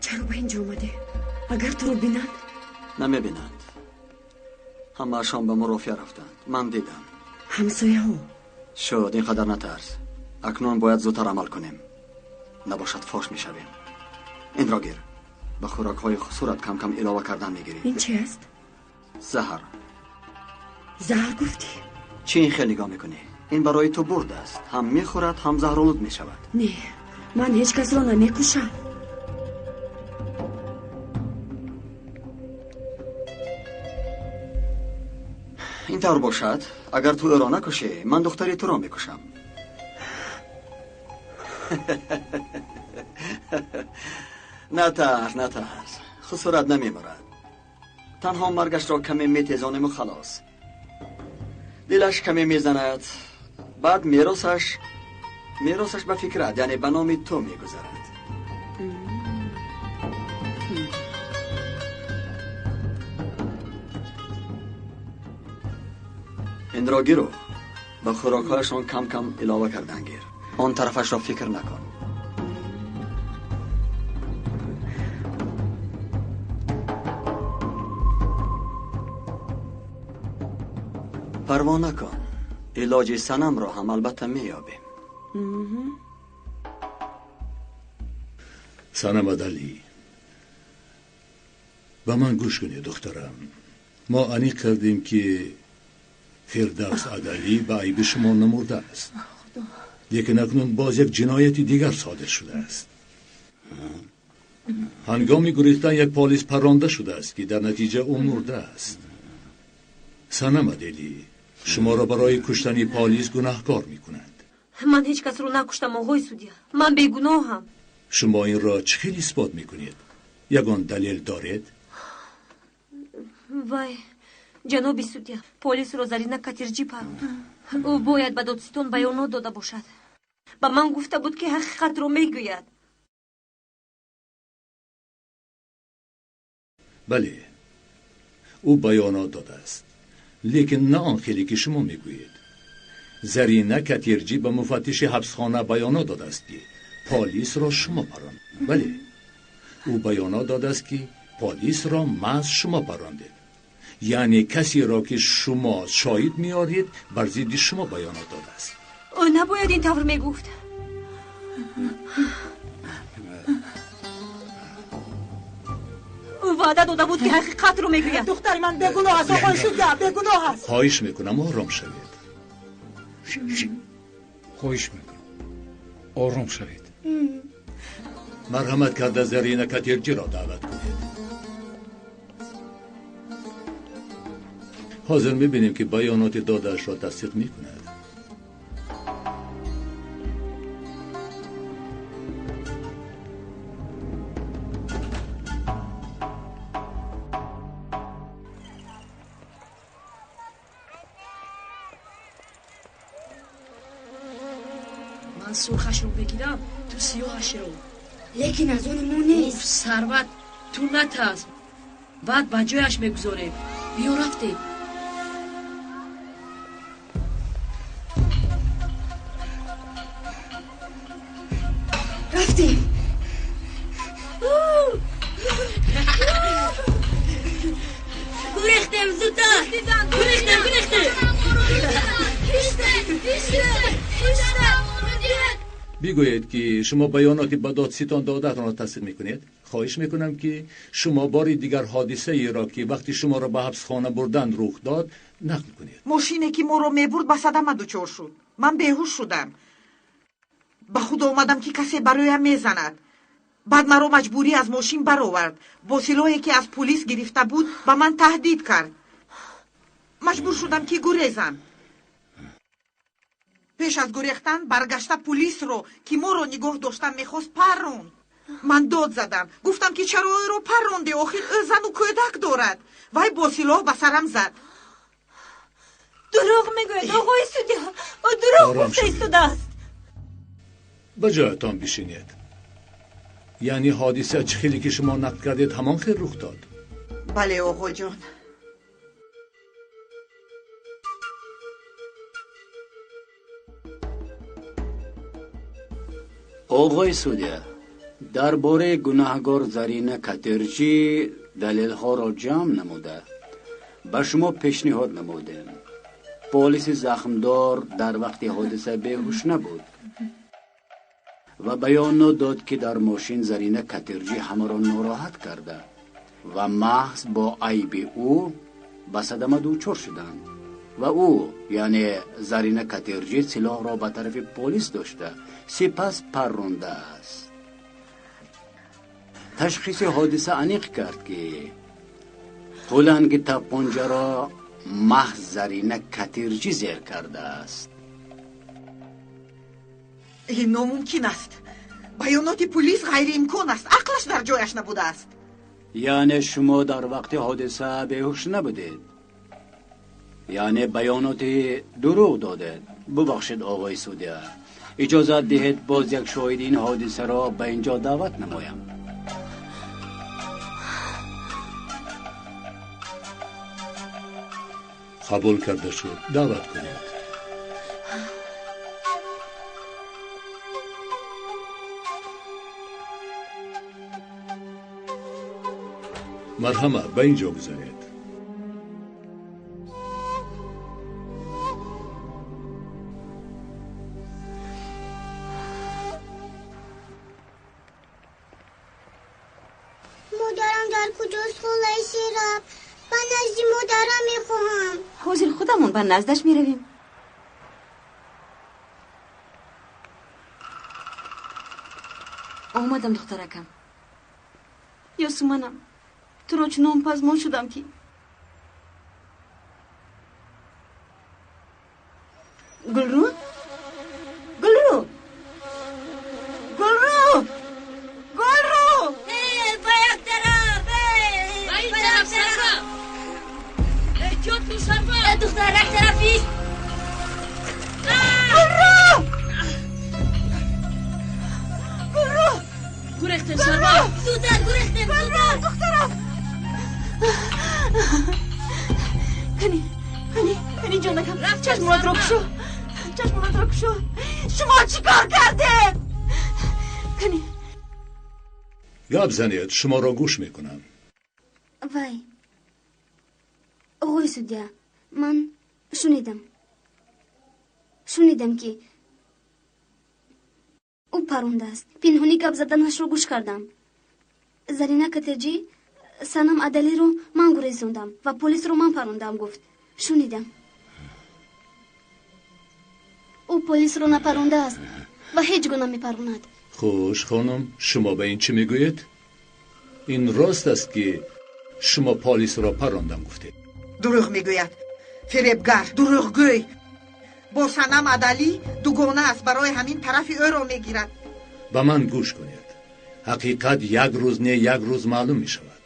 Чаро ба ин ҷо омадӣ? Агар туро бинанд? Намебинанд. Ҳамаашон ба мурофиа рафтанд, ман дидам. Ҳамсояҳо. Шуд, ин қадар натарс. Акнун бояд зудтар амал кунем, набошад фош мешавем. Инро гир, ба хӯрокҳои хусурат кам кам илова кардан мегирӣ. Ин чи аст? Заҳр. Заҳр гуфтӣ? Чӣ ин хел нигоҳ мекунӣ? Ин барои ту бурд аст. Ҳам мехӯрад, ҳам заҳролуд мешавад. Не, ман ҳеҷ касро намекушам. Ин тавр бошад, агар ту ӯро накушӣ, ман духтари туро мекушам. Натарс, натарс, хусурат намемурад. Танҳо маргашро каме метезонем ва халос. Дилаш каме мезанад, баъд меросаш ба фикрат, яъне ба номи ту мегузарад. Инро гиру, ба хӯрокҳояшон кам-кам илова кардан гир. Он тарафашро фикр накун. Парво накун, илоҷи Санамро ҳам албатта меёбем. Санам Адалӣ, ба ман гӯш кунед, духтарам. Мо аниқ кардем, ки Фирдавс Адалӣ ба айби шумо намурдааст, лекин акнун боз як ҷинояти дигар содир шудааст. Ҳангоми гурехтан як полис парронда шудааст, ки дар натиҷа ӯ мурдааст. Санам Аделӣ, шуморо барои куштани полис гунаҳкор мекунанд. Ман ҳеҷ касро накуштам, оғои судя. Ман бегуноҳам. Шумо инро чӣ хел исбот мекунед? Ягон далел доред? Вай, ҷаноби судя, полисро Зарина Катирҷӣ паронд. Ӯ бояд ба додситон баёнот дода бошад. Ба ман гуфта буд, ки ҳақиқатро мегӯяд. Бале, ӯ баёнот додааст, лекин на он хеле ки шумо мегӯед. Зарина Катирҷӣ ба муфаттиши ҳабсхона баёнот додааст, ки полисро шумо паронд. Бале, ӯ баёнот додааст, ки полисро маҳз шумо парондед. Яъне касеро ки шумо шоҳид меоред, бар зидди шумо баёнот додааст. Ӯ набояд ин тавр мегуфт. Ӯ ваъда дода буд, ки ҳақиқатро мегӯяд. Духтари ман бегуноҳ аст, оғои судя, бегуноҳ аст. Хоҳиш мекунам, ором шавед. Хоҳиш мекунам, ором шавед. Марҳамат карда Зарина Катирҷиро даъват кунед. Ҳозир мебинем, ки баёноти додаашро тасдиқ мекунад. Ман сурхашро бигирам, ту сиёҳашро. Лекин аз они мо нест. Уф, Сарват, ту натарс. Баъд ба ҷояш мегузорем. Биё, рафтем. Рафтем. Гурехтем, зудтар! Гурехтем, гурехтем! Бигӯед, ки шумо баёноти ба додситон додаатонро тасдиқ мекунед. Хоҳиш мекунам, ки шумо бори дигар ҳодисаеро, ки вақти шуморо ба ҳабсхона бурдан рух дод, нақл кунед. Мошине ки моро мебурд, ба садама дучор шуд. Ман беҳуш шудам. Ба худ омадам, ки касе бароям мезанад. Баъд маро маҷбурӣ аз мошин баровард. Бо силоҳе, ки аз пулис гирифта буд, ба ман таҳдид кард. Маҷбур шудам, ки гурезам. Пеш аз гурехтан баргашта пулисро, ки моро нигоҳ доштан мехост, парронд. Ман дод задам, гуфтам, ки чаро ӯро парронде, охир ӯ зану кӯдак дорад. Вай бо силоҳ ба сарам зад. Дурӯғ мегӯяд, оғои судя. Ӯ дурӯғ гуфта истодааст. Ба ҷоятон бишинед. Яъне ҳодиса чӣ хеле ки шумо нақл кардед, ҳамон хел рух дод? Бале, оғоҷон. Оғои судя, дар бораи гунаҳгор Зарина Катирҷӣ далелҳоро ҷамъ намуда ба шумо пешниҳод намудем. Полиси захмдор дар вақти ҳодиса беҳуш набуд ва баёнот дод, ки дар мошин Зарина Катирҷӣ ҳамаро нороҳат карда ва маҳз бо айби ӯ ба садама дучор шуданд ва ӯ, яъне Зарина Катирҷӣ, силоҳро ба тарафи полис дошта, сипас паррондааст. Ташхиси ҳодиса аниқ кард, ки қуланги тапонҷаро маҳз Зарина Катирҷӣ зер кардааст. Ин номумкин аст. Баёноти пулис ғайриимкон аст. Ақлаш дар ҷояш набудааст. Яъне шумо дар вақти ҳодиса беҳуш набудед? Яъне баёноти дурӯғ додед? Бубахшед, оғои судья, иҷозат диҳед боз як шоҳиди ин ҳодисаро ба инҷо даъват намоям. Қабул карда шуд, даъват кунед. Марҳамат, ба ин ҷо гузаред. Модарам дар куҷост, холаи Сераб? Ба назди модарам мехоҳам. Ҳозир худамон ба наздаш меравем. Омадам, духтаракам. Ёсуманам, туро чунон пазмон шудам ки Гулру, Гулру, Гулру, Гулру! Ба як тараф! Ба ин тараф, Сарва! Эҳтиёт кун, Сарва! Духтар, як тараф ист! Гулру! Гулру! Гурехтем, Сарва! Зудтар гурехтем, зудтар! Духтарам! Кани, кани, кани, ҷонакам, чашмонатро кушо, чашмонатро кушо. Шумо чӣ кор кардед? Кани. Гап занед, шуморо гӯш мекунам. Вай, оғои судья, ман шунидам, шунидам ки ӯ парондааст. Пинҳонӣ гап заданашро гӯш кардам. Зарина Катерҷӣ Санам Адалиро ман гурезондам ва полисро ман парондам гуфт. Шунидам. Ӯ полисро напарондааст ва ҳеҷ гоҳ намепаронад. Хуш, хонум, шумо ба ин чӣ мегӯед? Ин рост аст ки шумо полисро парондам гуфтед? Дурӯғ мегӯяд. Фиребгар, дурӯғгӯй. Бо Санам Адалӣ дугона аст, барои ҳамин тарафи ӯро мегирад. Ба ман гӯш кунед. Ҳақиқат як рӯз не як рӯз маълум мешавад.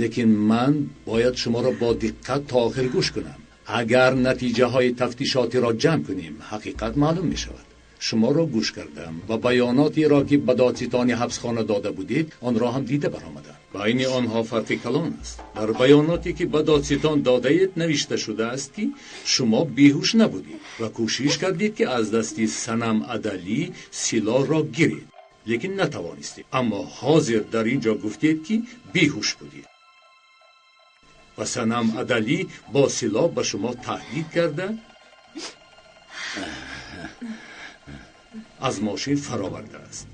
Лекин ман бояд шуморо бо диққат то охир гӯш кунам. Агар натиҷаҳои тафтишотиро ҷамъ кунем, ҳақиқат маълум мешавад. Шуморо гӯш кардам ва баёнотеро ки ба додситони ҳабсхона дода будед, онро ҳам дида баромадам. Байни онҳо фарқи калон аст. Дар баёноте ки ба додситон додаед навишта шудааст ки шумо беҳуш набудед ва кӯшиш кардед ки аз дасти Санам Адалӣ силоҳро гиред, лекин натавонистед. Аммо ҳозир дар ин ҷо гуфтед ки беҳуш будед ва Санам Адалӣ бо силоҳ ба шумо таҳдид карда аз мошин фаровардааст.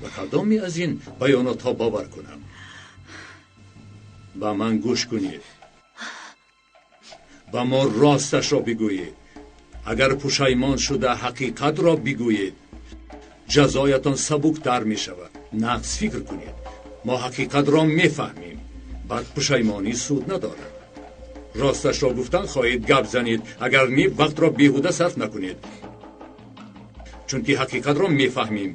Ба кадоме аз ин баёнотҳо бовар кунам? Ба ман гӯш кунед, ба мо росташро бигӯед. Агар пушаймон шуда ҳақиқатро бигӯед, ҷазоятон сабуктар мешавад. Нақс фикр кунед. Мо ҳақиқатро мефаҳмем, баъд пушаймонӣ суд надорад. Росташро гуфтан хоҳед, гап занед, агар не вақтро беҳуда сарф накунед, чунки ҳақиқатро мефаҳмем.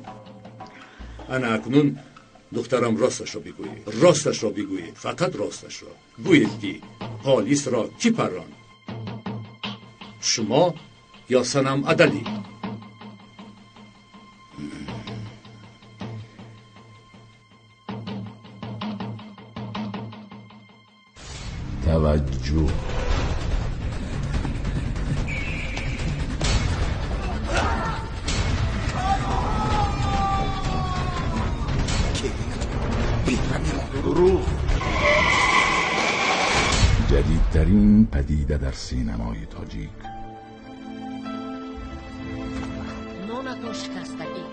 Ана акнун духтарам, росташро бигӯед, росташро бигӯед, фақат росташро гӯед ки полисро кӣ парронд, шумо ё Санам Адалӣ? Таваҷҷӯҳ. دروغ. جدیدترین پدیده در سینمای تاجیک. نونتون شکستگی،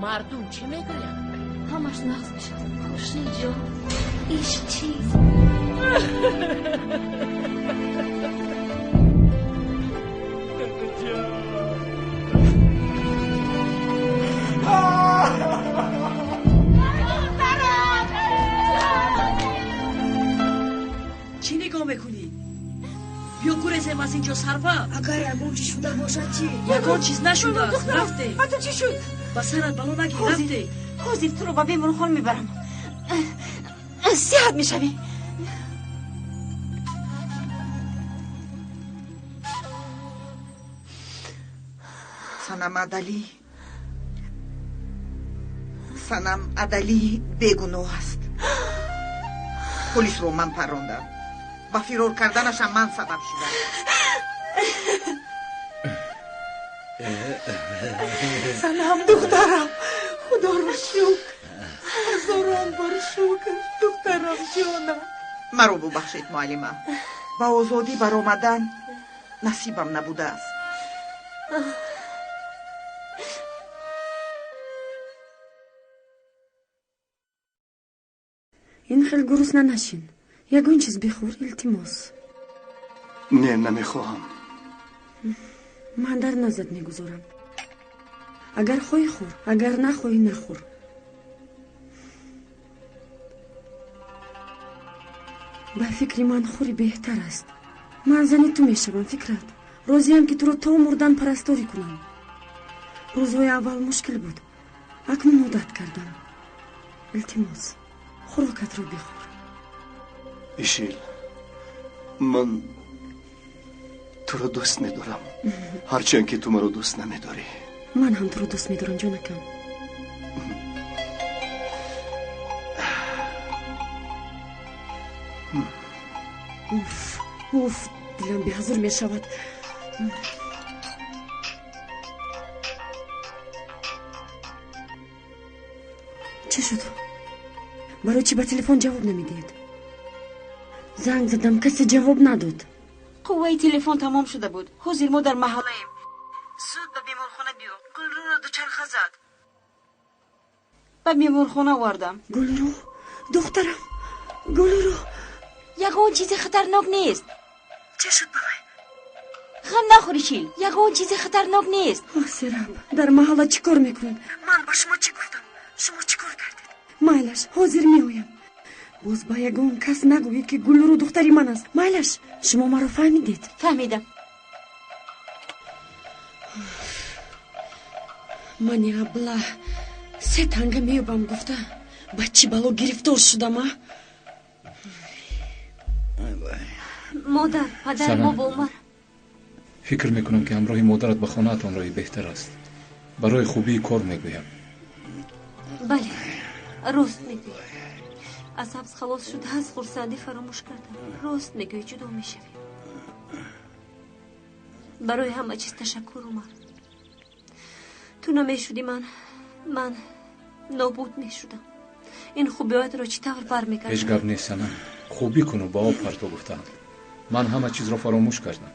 مردم چی میگویند؟ ҳамаш нағз мешавад. Хуршид ҷон, иш чиз. Чӣ нигоҳ мекунӣ? Биё гурезем аз инҷо, Сарва. Агар ягон чиз шуда бошад чӣ? Ягон чиз нашудааст, рафте. Ба ту чӣ шуд? Ба сарат бало нагир, рафте. Ҳозир туро ба беморхона мебарам. Сиҳат мешавӣ. Санам Адалӣ, Санам Адалӣ бегуноҳ аст. Полисро ман паррондам. Ба фирор карданашам ман сабаб шудам. Санам, духтарам, худоро шукр, ҳазорон бор шукр, духтарам ҷонам. Маро бубахшед, муаллима. Ба озодӣ баромадан насибам набудааст. Ин хел гурусна нашин. Ягон чиз бихӯр, илтимос. Не, намехоҳам. Ман дар назат мегузорам. Агар хоҳӣ хӯр, агар нахоҳӣ нахӯр. Ба фикри ман хӯри беҳтар аст. Ман зани ту мешавам, фикрат. Розиям ки туро то мурдан парасторӣ кунам. Рӯзҳои аввал мушкил буд. Акнун одат кардам. Илтимос, хӯрокатро бихӯр. Ишил, ман туро дӯст медорам, ҳарчанд ки ту маро дӯст намедорӣ. Ман ҳам туро дӯст медорам, ҷонакам. Уф, уф, дилам беҳазур мешавад. Чӣ шуд? Барои чӣ ба телефон ҷавоб намедиҳед? Занг задам, касе ҷавоб надод. Қувваи телефон тамом шуда буд. Ҳозир мо дар маҳаллаем. Зуд ба беморхона биё. Гулрӯро дучарха зад. Ба беморхона овардам. Гулрӯ, духтарам, Гулрӯ. Ягон чизи хатарнок нест. Чӣ шуд ба вай? Ғам нахӯри, Шил. Ягон чизи хатарнок нест. Оҳ, Сераб, дар маҳалла чӣ кор мекунед? Ман ба шумо чӣ гуфтам? Шумо чӣ кор кардед? Майлаш, ҳозир меоям. Боз ба ягон кас нагӯед ки Гулрӯ духтари ман аст. Майлаш, шумо маро фаҳмидед? Фаҳмидам. Мани абла се танга меёбам гуфта ба чӣ бало гирифтор шудам, а? Модар, падар, мо бо Умар. Фикр мекунам ки ҳамроҳи модарат ба хонаатон роҳи беҳтар аст. Барои хубии кор мегӯям. Бале, рост мегӯӣ. Аз ҳабс халос шуда аз хурсандӣ фаромӯш кардам. Рост мегӯӣ, ҷудо мешавем. Барои ҳама чиз ташаккур, Умар. Ту намешудӣ, ман нобуд мешудам. Ин хубиҳоятро чӣ тавр бармегардонам? Ҳеҷ гап нест, Санам. Хубӣ куну ба об парто гуфтаанд. Ман ҳама чизро фаромӯш кардам.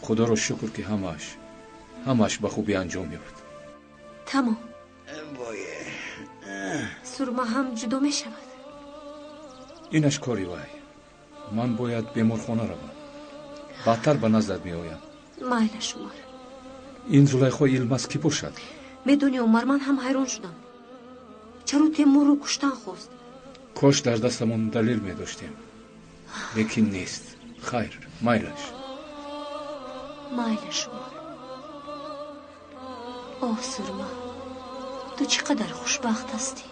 Худоро шукр ки ҳамааш ба хубӣ анҷом ёфт. Тамом. Сурма ҳам ҷудо мешавад. Инаш кори вай. Ман бояд беморхона равам. Баъдтар ба наздат меоям. Майлаш, Умар. Ин Зулайхо Илмаз кӣ бошад? Медонӣ, Умар, ман ҳам ҳайрон шудам. Чаро Темурро куштан хост? Кош дар дастамон далел медоштем, лекин нест. Хайр, майлаш. Майлаш, Умар. Оҳ, Сурма, ту чӣ қадар хушбахт ҳастӣ.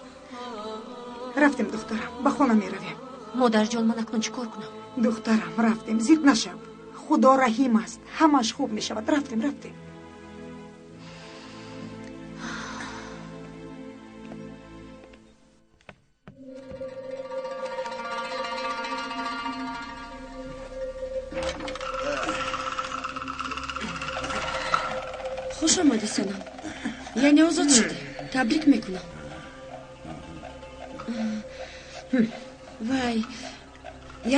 Рафтем, духтарам, ба хона меравем. Модарҷон, ман акнун чӣ кор кунам? Духтарам, рафтем, зиқ нашав. Худо раҳим аст, ҳамаш хуб мешавад. Рафтем, рафтем. Хуш омадӣ, Санам. Яъне озод шудӣ. Табрик мекунам. Вай,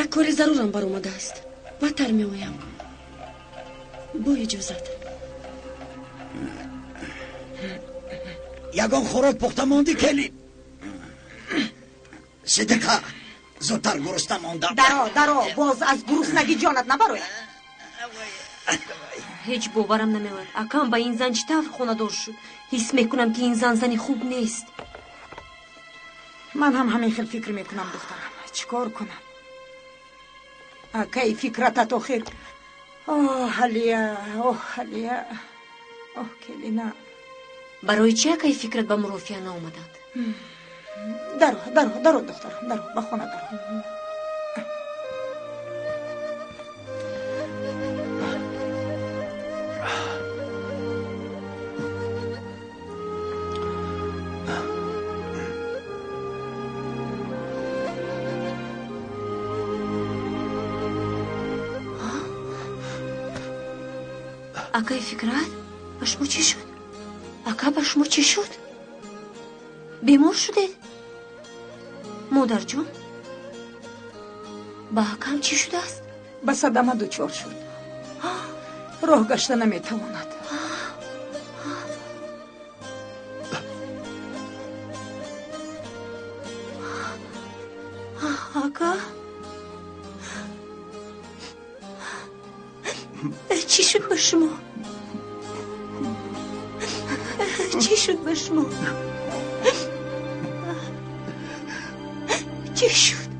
як кори зарурам баромадааст. Баъдтар меоям. Бо иҷозат. Ягон хӯрок пухта мондӣ, келин? Сидиқа, зудтар гурусна мондам. Даро, даро, боз аз гуруснагӣ ҷонат набарояд. Ҳеҷ боварам намеояд. Акам ба ин зан чӣ тавр хонадор шуд? Ҳис мекунам ки ин зан зани хуб нест. Ман ҳам ҳамин хел фикр мекунам, духтарам. Чӣ кор кунам? Акай фикратат охир. Оҳ, Алия, оҳ, Алия, оҳ, келина. Барои чӣ акаи Фикрат ба мурофиа наомаданд? Даро, даро, даро, духтарам, даро, ба хона даро. Акаи Фикрат, ба шумо чӣ шуд? Ака, ба шумо чӣ шуд? Бемор шудед? Модарҷон, ба акам чӣ шудааст? Ба садама дучор шуд. Роҳ гашта наметавонад. Ака, чӣ шуд ба шумо? Чӣ шуд ба шумо? Чӣ шуд?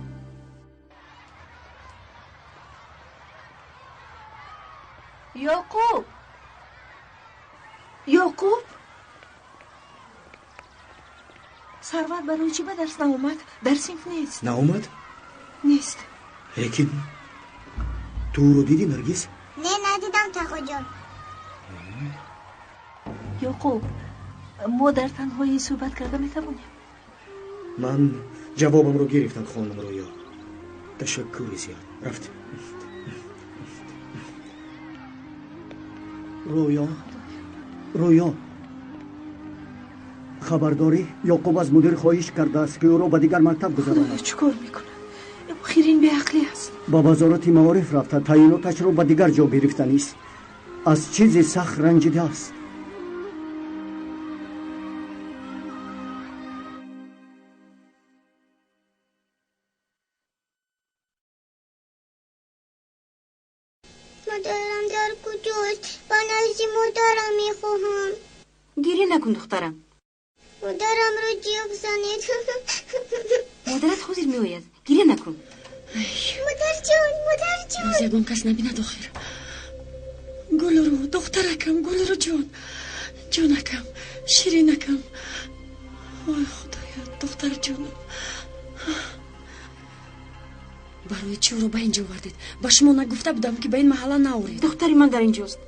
Ёқуб, Ёқуб, Сарват барои чӣ ба дарс наомад? Дар синф нест. Наомад? Нест. Лекин ту ӯро дидӣ, Наргиз? Не, надидам, тағоҷон. Ёқуб, мо дар танҳоӣ суҳбат карда метавонем? Ман ҷавобамро гирифтам, хонум Рӯё. Ташаккури зиёд. Рафтем. Рӯё, Рӯё, хабардорӣ? Ёқуб аз мудир хоҳиш кардааст, ки ӯро ба дигар мактаб гузаронад. Чӣ кор мекунад? Охир ин беақлӣ аст. Ба вазорати маориф рафта, таъйиноташро ба дигар ҷо гирифтанист. Аз чизи сахт ранҷидааст. Модарам дар куҷост? Ба назди модарам мехоҳам. Гиря накун, духтарам. Модарамро ҷиғ занед. Модарат ҳозир меояд. Гиря накун. Модарҷон, модарҷон. Боз ягон кас набинад охир. Гулру, духтаракам, Гулру ҷон. Ҷонакам, ширинакам. Ой, Худоя, духтарҷонам. Барои чӣ ӯро ба ин ҷо овардед? Ба шумо нагуфта будам, ки ба ин маҳалла наоред? Духтари ман дар инҷост.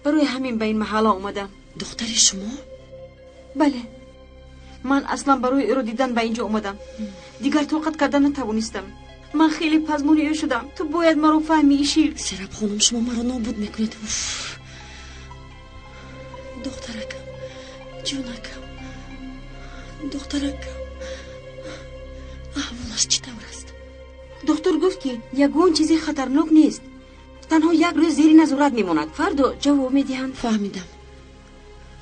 Барои ҳамин ба ин маҳалла омадам. Духтари шумо? Бале. Ман аслан барои ӯро дидан ба ин ҷо омадам. Дигар тоқат карда натавонистам. Ман хеле пазмони ӯ шудам. Ту бояд маро фаҳмӣ, Ишил. Сераб хонум, шумо маро нобуд мекунед. Уф. Духтаракам, ҷонакам, духтаракам, аҳволаш чӣ тавр аст? Духтур гуфт, ки ягон чизи хатарнок нест. Танҳо як рӯз зери назорат мемонад. Фардо ҷавоб медиҳанд. Фаҳмидам.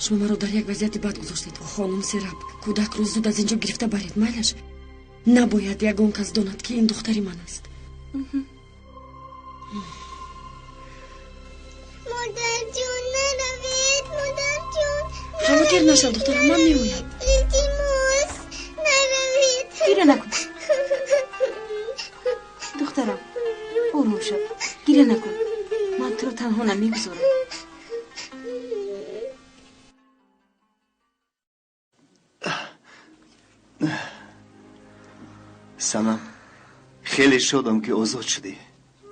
Шумо маро дар як вазъияти бад гузоштед, хонум Сераб. Кӯдакро зуд аз ин ҷо гирифта баред, майлаш? Набояд ягон кас донад, ки ин духтари ман аст. Модарҷон, наравед, модарҷон. Хавотир нашав, духтарам, ман меоям. Илтимос, наравед. Гиря накун, духтарам, ором шав, гиря накун. Ман туро танҳо намегузорам. Санам, хеле шодам, ки озод шудӣ.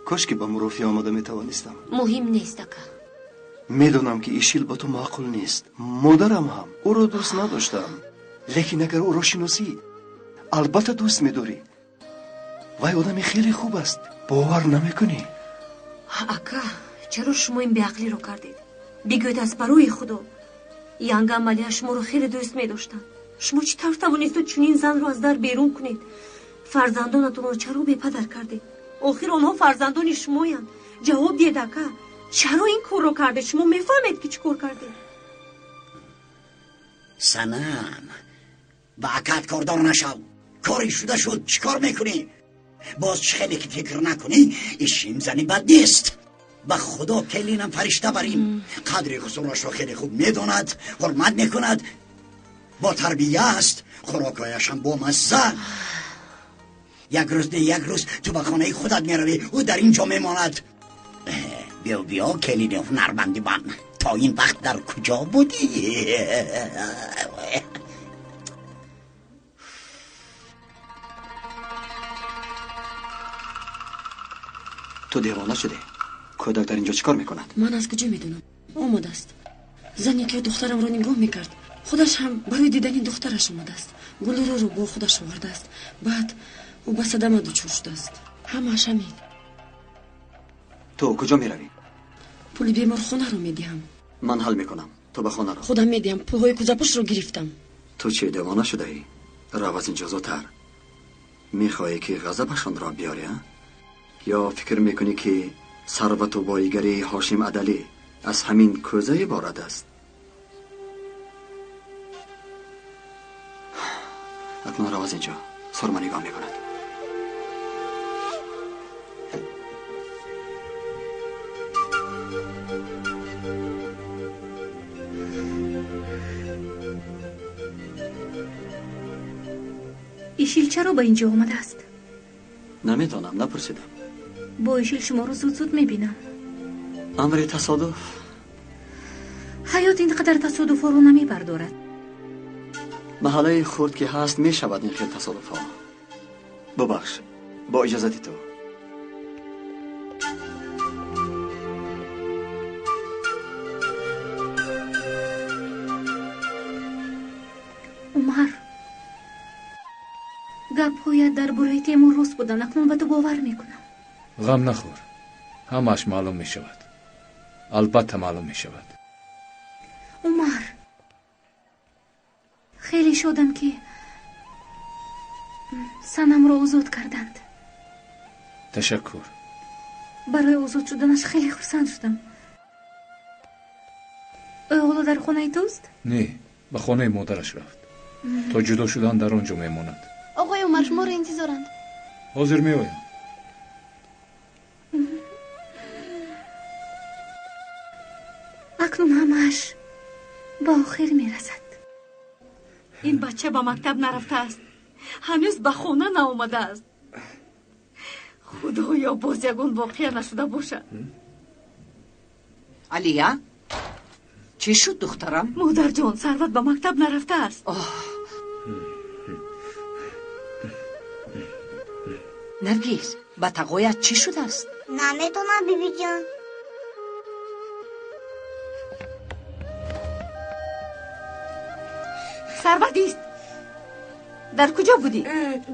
Кош ки ба мурофиа омада метавонистам. Муҳим нест, ака. Медонам, ки Ишил ба ту маъқул нест. Модарам ҳам ӯро дӯст надоштам, лекин агар ӯро шиносӣ, албатта дӯст медорӣ. Вай одами хеле хуб аст, бовар намекунӣ. Ака, чаро шумо ин беақлиро кардед? Бигӯед, аз барои Худо. Янга Амалия шуморо хеле дӯст медоштанд. Шумо чӣ тавр тавонистед чунин занро аз дар берун кунед? Фарзандонатонро чаро бепадар кардед? Охир онҳо фарзандони шумоянд. Ҷавоб диҳед, ака, чаро ин корро кардед? Шумо мефаҳмед, ки чӣ кор кардед? Санам, ба акат кордор нашав. Кори шуда шуд, чӣ кор мекунӣ? Боз чӣ хеле ки фикр накунӣ, ишим зани бад нест. Ба Худо, келинам фаришта барим. Қадри хусурашро хеле хуб медонад, ҳурмат мекунад, бо тарбия аст, хӯрокҳояшам бомазза. Як рӯз не, як рӯз ту ба хонаи худат меравӣ, ӯ дар ин ҷо мемонад. Биё, биё, келини ҳунарманди ман. То ин вақт дар куҷо будӣ? Ту девона шудӣ? Кӯдак дар инҷо чӣ кор мекунад? Ман аз куҷо медонам? Омадааст. Зане ки духтарамро нигоҳ мекард, худаш ҳам барои дидани духтараш омадааст. Гулуроро бо худаш овардааст. Баъд ӯ ба садама дучор шудааст. Ҳамааш ҳамин. Ту куҷо меравӣ? Пули беморхонаро медиҳам. Ман ҳал мекунам. Ту ба хона ро. Худам медиҳам. Пулҳои кӯзапӯшро гирифтам. Ту чӣ, девона шудаӣ? Рав аз инҷо зудтар. Мехоҳӣ ки ғазабашонро биёрӣ, а? Ё фикр мекунӣ ки сарвату боигарии Ҳошим Адалӣ аз ҳамин кӯза иборат аст? Акнун рав аз инҷо. Сурма нигоҳ мекунад. Ишил чаро ба инҷо омадааст? Намедонам, напурсидам. Бо Ишил шуморо зуд-зуд мебинам. Амри тасодуф. Ҳаёт ин қадар тасодуфҳоро намебардорад. Маҳаллаи хурд ки ҳаст, мешавад ин хел тасодуфҳо. Бубахш, бо иҷозати ту. Умар, гапҳоят дар бораи Темур рост буданд. Акнун ба ту бовар мекунам. Ғам нахӯр, ҳамааш маълум мешавад. Албатта маълум мешавад. Умар, хеле шодам ки Санамро озод карданд. Ташаккур. Барои озод шуданаш хеле хурсанд шудам. Ӯ ҳоло дар хонаи туст? Не, ба хонаи модараш рафт. То ҷудо шудан дар он ҷо мемонад. Оғои Умар, шуморо интизоранд. Ҳозир меоям. Акнун ҳамааш ба охир мерасад. Ин бача ба мактаб нарафтааст. Ҳанӯз ба хона наомадааст. Худоё, боз ягон воқеа нашуда бошад. Алия, чӣ шуд, духтарам? Модарҷон, Сарват ба мактаб нарафтааст. Наргиз, ба тағоят чӣ шудааст? Намедонам, бибиҷон. Сарват ист. Дар куҷо будӣ?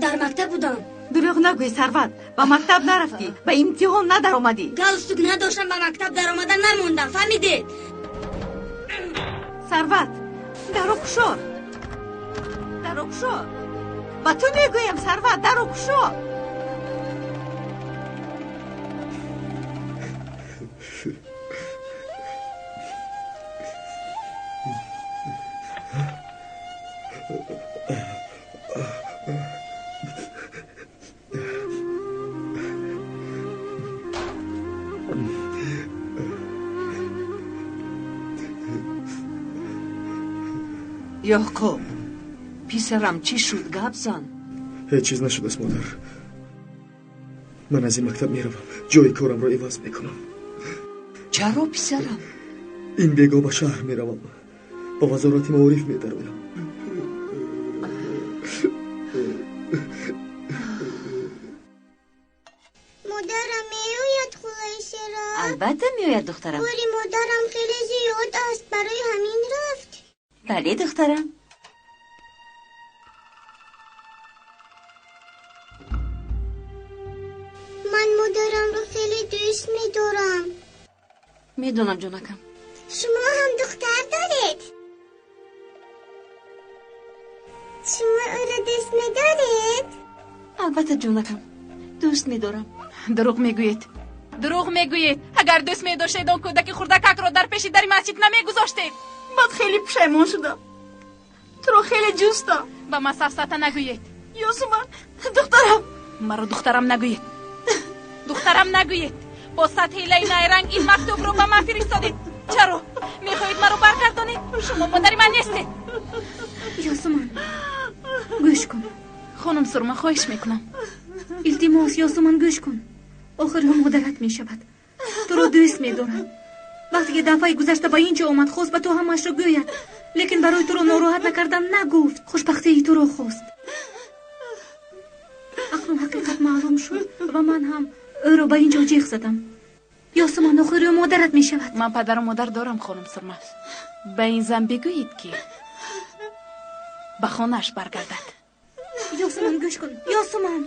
Дар мактаб будам. Дурӯғ нагӯй, Сарват. Ба мактаб нарафтӣ, ба имтиҳон надаромадӣ. Галстук надоштам, ба мактаб даромада намондам, фаҳмидед? Сарват, даро кушо. Даро кушо. Ба ту мегӯям, Сарват, даро кушо. Ёқуб, писарам, чӣ шуд? Гап зан. Ҳеҷ чиз нашудааст, модар. Ман аз ин мактаб меравам, ҷои корамро иваз мекунам. Чаро, писарам? Ин бего ба шаҳр меравам, ба вазорати маориф медароям. Модарам меояд, хулаи Сераб? Албатта меояд, духтарам. Кори модарам хеле зиёд аст, барои ҳамин рафт. Бале, духтарам. Ман модарамро хеле дӯст медорам. Медонам, ҷонакам. Шумо ҳам духтар доред? Шумо ӯро дӯст медоред? Албатта, ҷонакам, дӯст медорам. Дурӯғ мегӯед. Дурӯғ мегӯед. Агар дӯст медоштед, он кӯдаки хурдакакро дар пеши дари масҷид намегузоштед. Баъд хеле пушаймон шудам. Туро хеле ҷустам. Ба ман сафсата нагӯед. Ёсуман, духтарам. Маро духтарам нагӯед. Духтарам нагӯед. Бо сад ҳилаи найранг ин мактубро ба ман фиристодед. Чаро? Мехоҳед маро баргардонед? Шумо модари ман нестед. Ёсуман, гӯш кун. Хонум Сурма, хоҳиш мекунам. Илтимос, Ёсуман, гӯш кун. Охир ӯ модарат мешавад. Туро дӯст медорад. Вақте ки дафъаи гузашта ба ин ҷо омад, хост ба ту ҳамаашро гӯяд, лекин барои туро нороҳат накардан нагуфт. Хушбахтии туро хост. Акнун ҳақиқат маълум шуд ва ман ҳам ӯро ба ин ҷо ҷеғ задам. Ёсуман, охир ӯ модарат мешавад. Ман падару модар дорам, хонум Сурма. Ба ин зан бигӯед, ки ба хонааш баргардад. Ёсуман, гӯш кун. Ёсуман.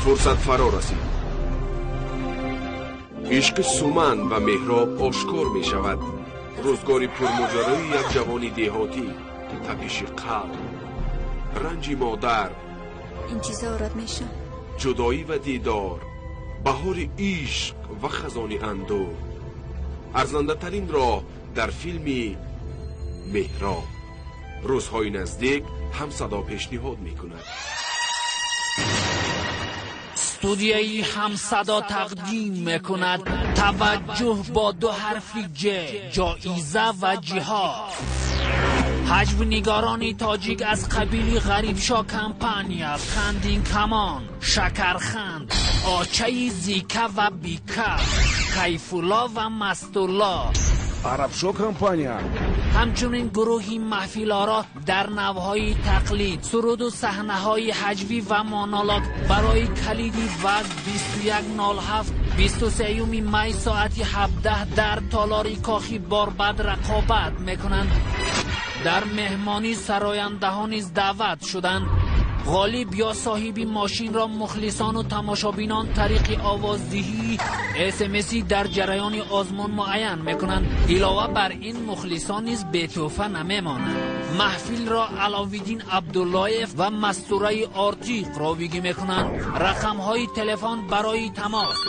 Фурсат фаро расид. Ишқи Суман ва Меҳроб ошкор мешавад. Рӯзгори пурмоҷарои як ҷавони деҳотӣ, тапиши қалб, ранҷи модар, интизорат мешам, ҷудоӣ ва дидор, баҳори ишқ ва хазони андӯҳ. Арзандатарин роҳ дар филми Меҳроб. Рӯзҳои наздик Ҳамсадо пешниҳод мекунад. Студияи Ҳамсадо тақдим мекунад таваҷҷӯҳ бо ду ҳарфи ҷ, ҷоиза ва ҷиҳод. Ҳаҷвнигарони тоҷик аз қабили Ғарибшо компания, Қандинкамон, Шакарханд, Очаи Зика ва Бика, Кайфулло ва Мастулло, Арабшо компания. Ҳамчунин гурӯҳи маҳфилоро дар навъҳои тақлид, суруду саҳнаҳои ҳаҷвӣ ва монолог барои калиди вазн 2107 23 май соати 17 дар толори кохи Борбад рақобат мекунанд. Дар меҳмонӣ сарояндаҳо низ даъват шуданд. Ғолиб ё соҳиби мошинро мухлисону тамошобинон тариқи овоздиҳии СМС дар ҷараёни озмун муайян мекунанд. Илова бар ин, мухлисон низ бетӯҳфа намемонанд. Маҳфилро Аловиддин Абдуллоев ва Мастураи Ортиқ ровигӣ мекунанд. Рақамҳои телефон барои тамос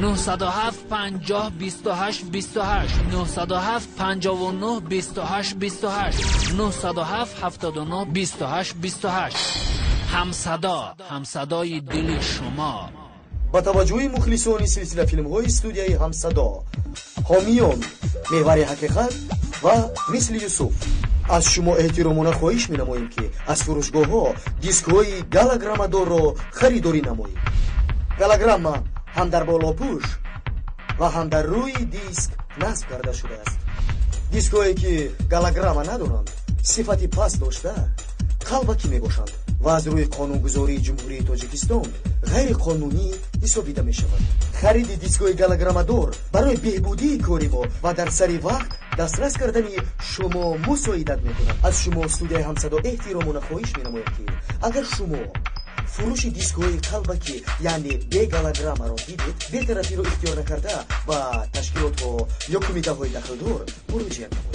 907 50 28 28, 907 59 28 28, 907 79 28 28. Ҳамсадо, ҳамсадои дили шумо. Ба таваҷҷӯҳи мухлисони силсила филмҳои студияи Ҳамсадо, ҳомиён Меҳвари ҳақиқат ва Мисли Юсуф, аз шумо эҳтиромона хоҳиш менамоем, ки аз фурӯшгоҳҳо дискҳои галограммадорро харидорӣ намоед. Галограмма ҳам дар болопӯш ва ҳам дар рӯи диск насб карда шудааст. Дискҳое ки галограмма надоранд, сифати паст дошта, қалбакӣ мебошанд ва аз рӯи қонунгузории Ҷумҳурии Тоҷикистон ғайриқонунӣ ҳисобида мешаванд. Хариди дискҳои галограммадор барои беҳбудии кори мо ва дар сари вақт дастрас кардани шумо мусоидат мекунад. Аз шумо студияи Ҳамсадо эҳтиромона хоҳиш менамояд, ки агар шумо фурӯши дискҳои қалбакӣ, яъне бегалограммаро дидед, бетарафиро ихтиёр накарда ба ташкилотҳо ё кумитаҳои дахлдор муроҷиат намоед.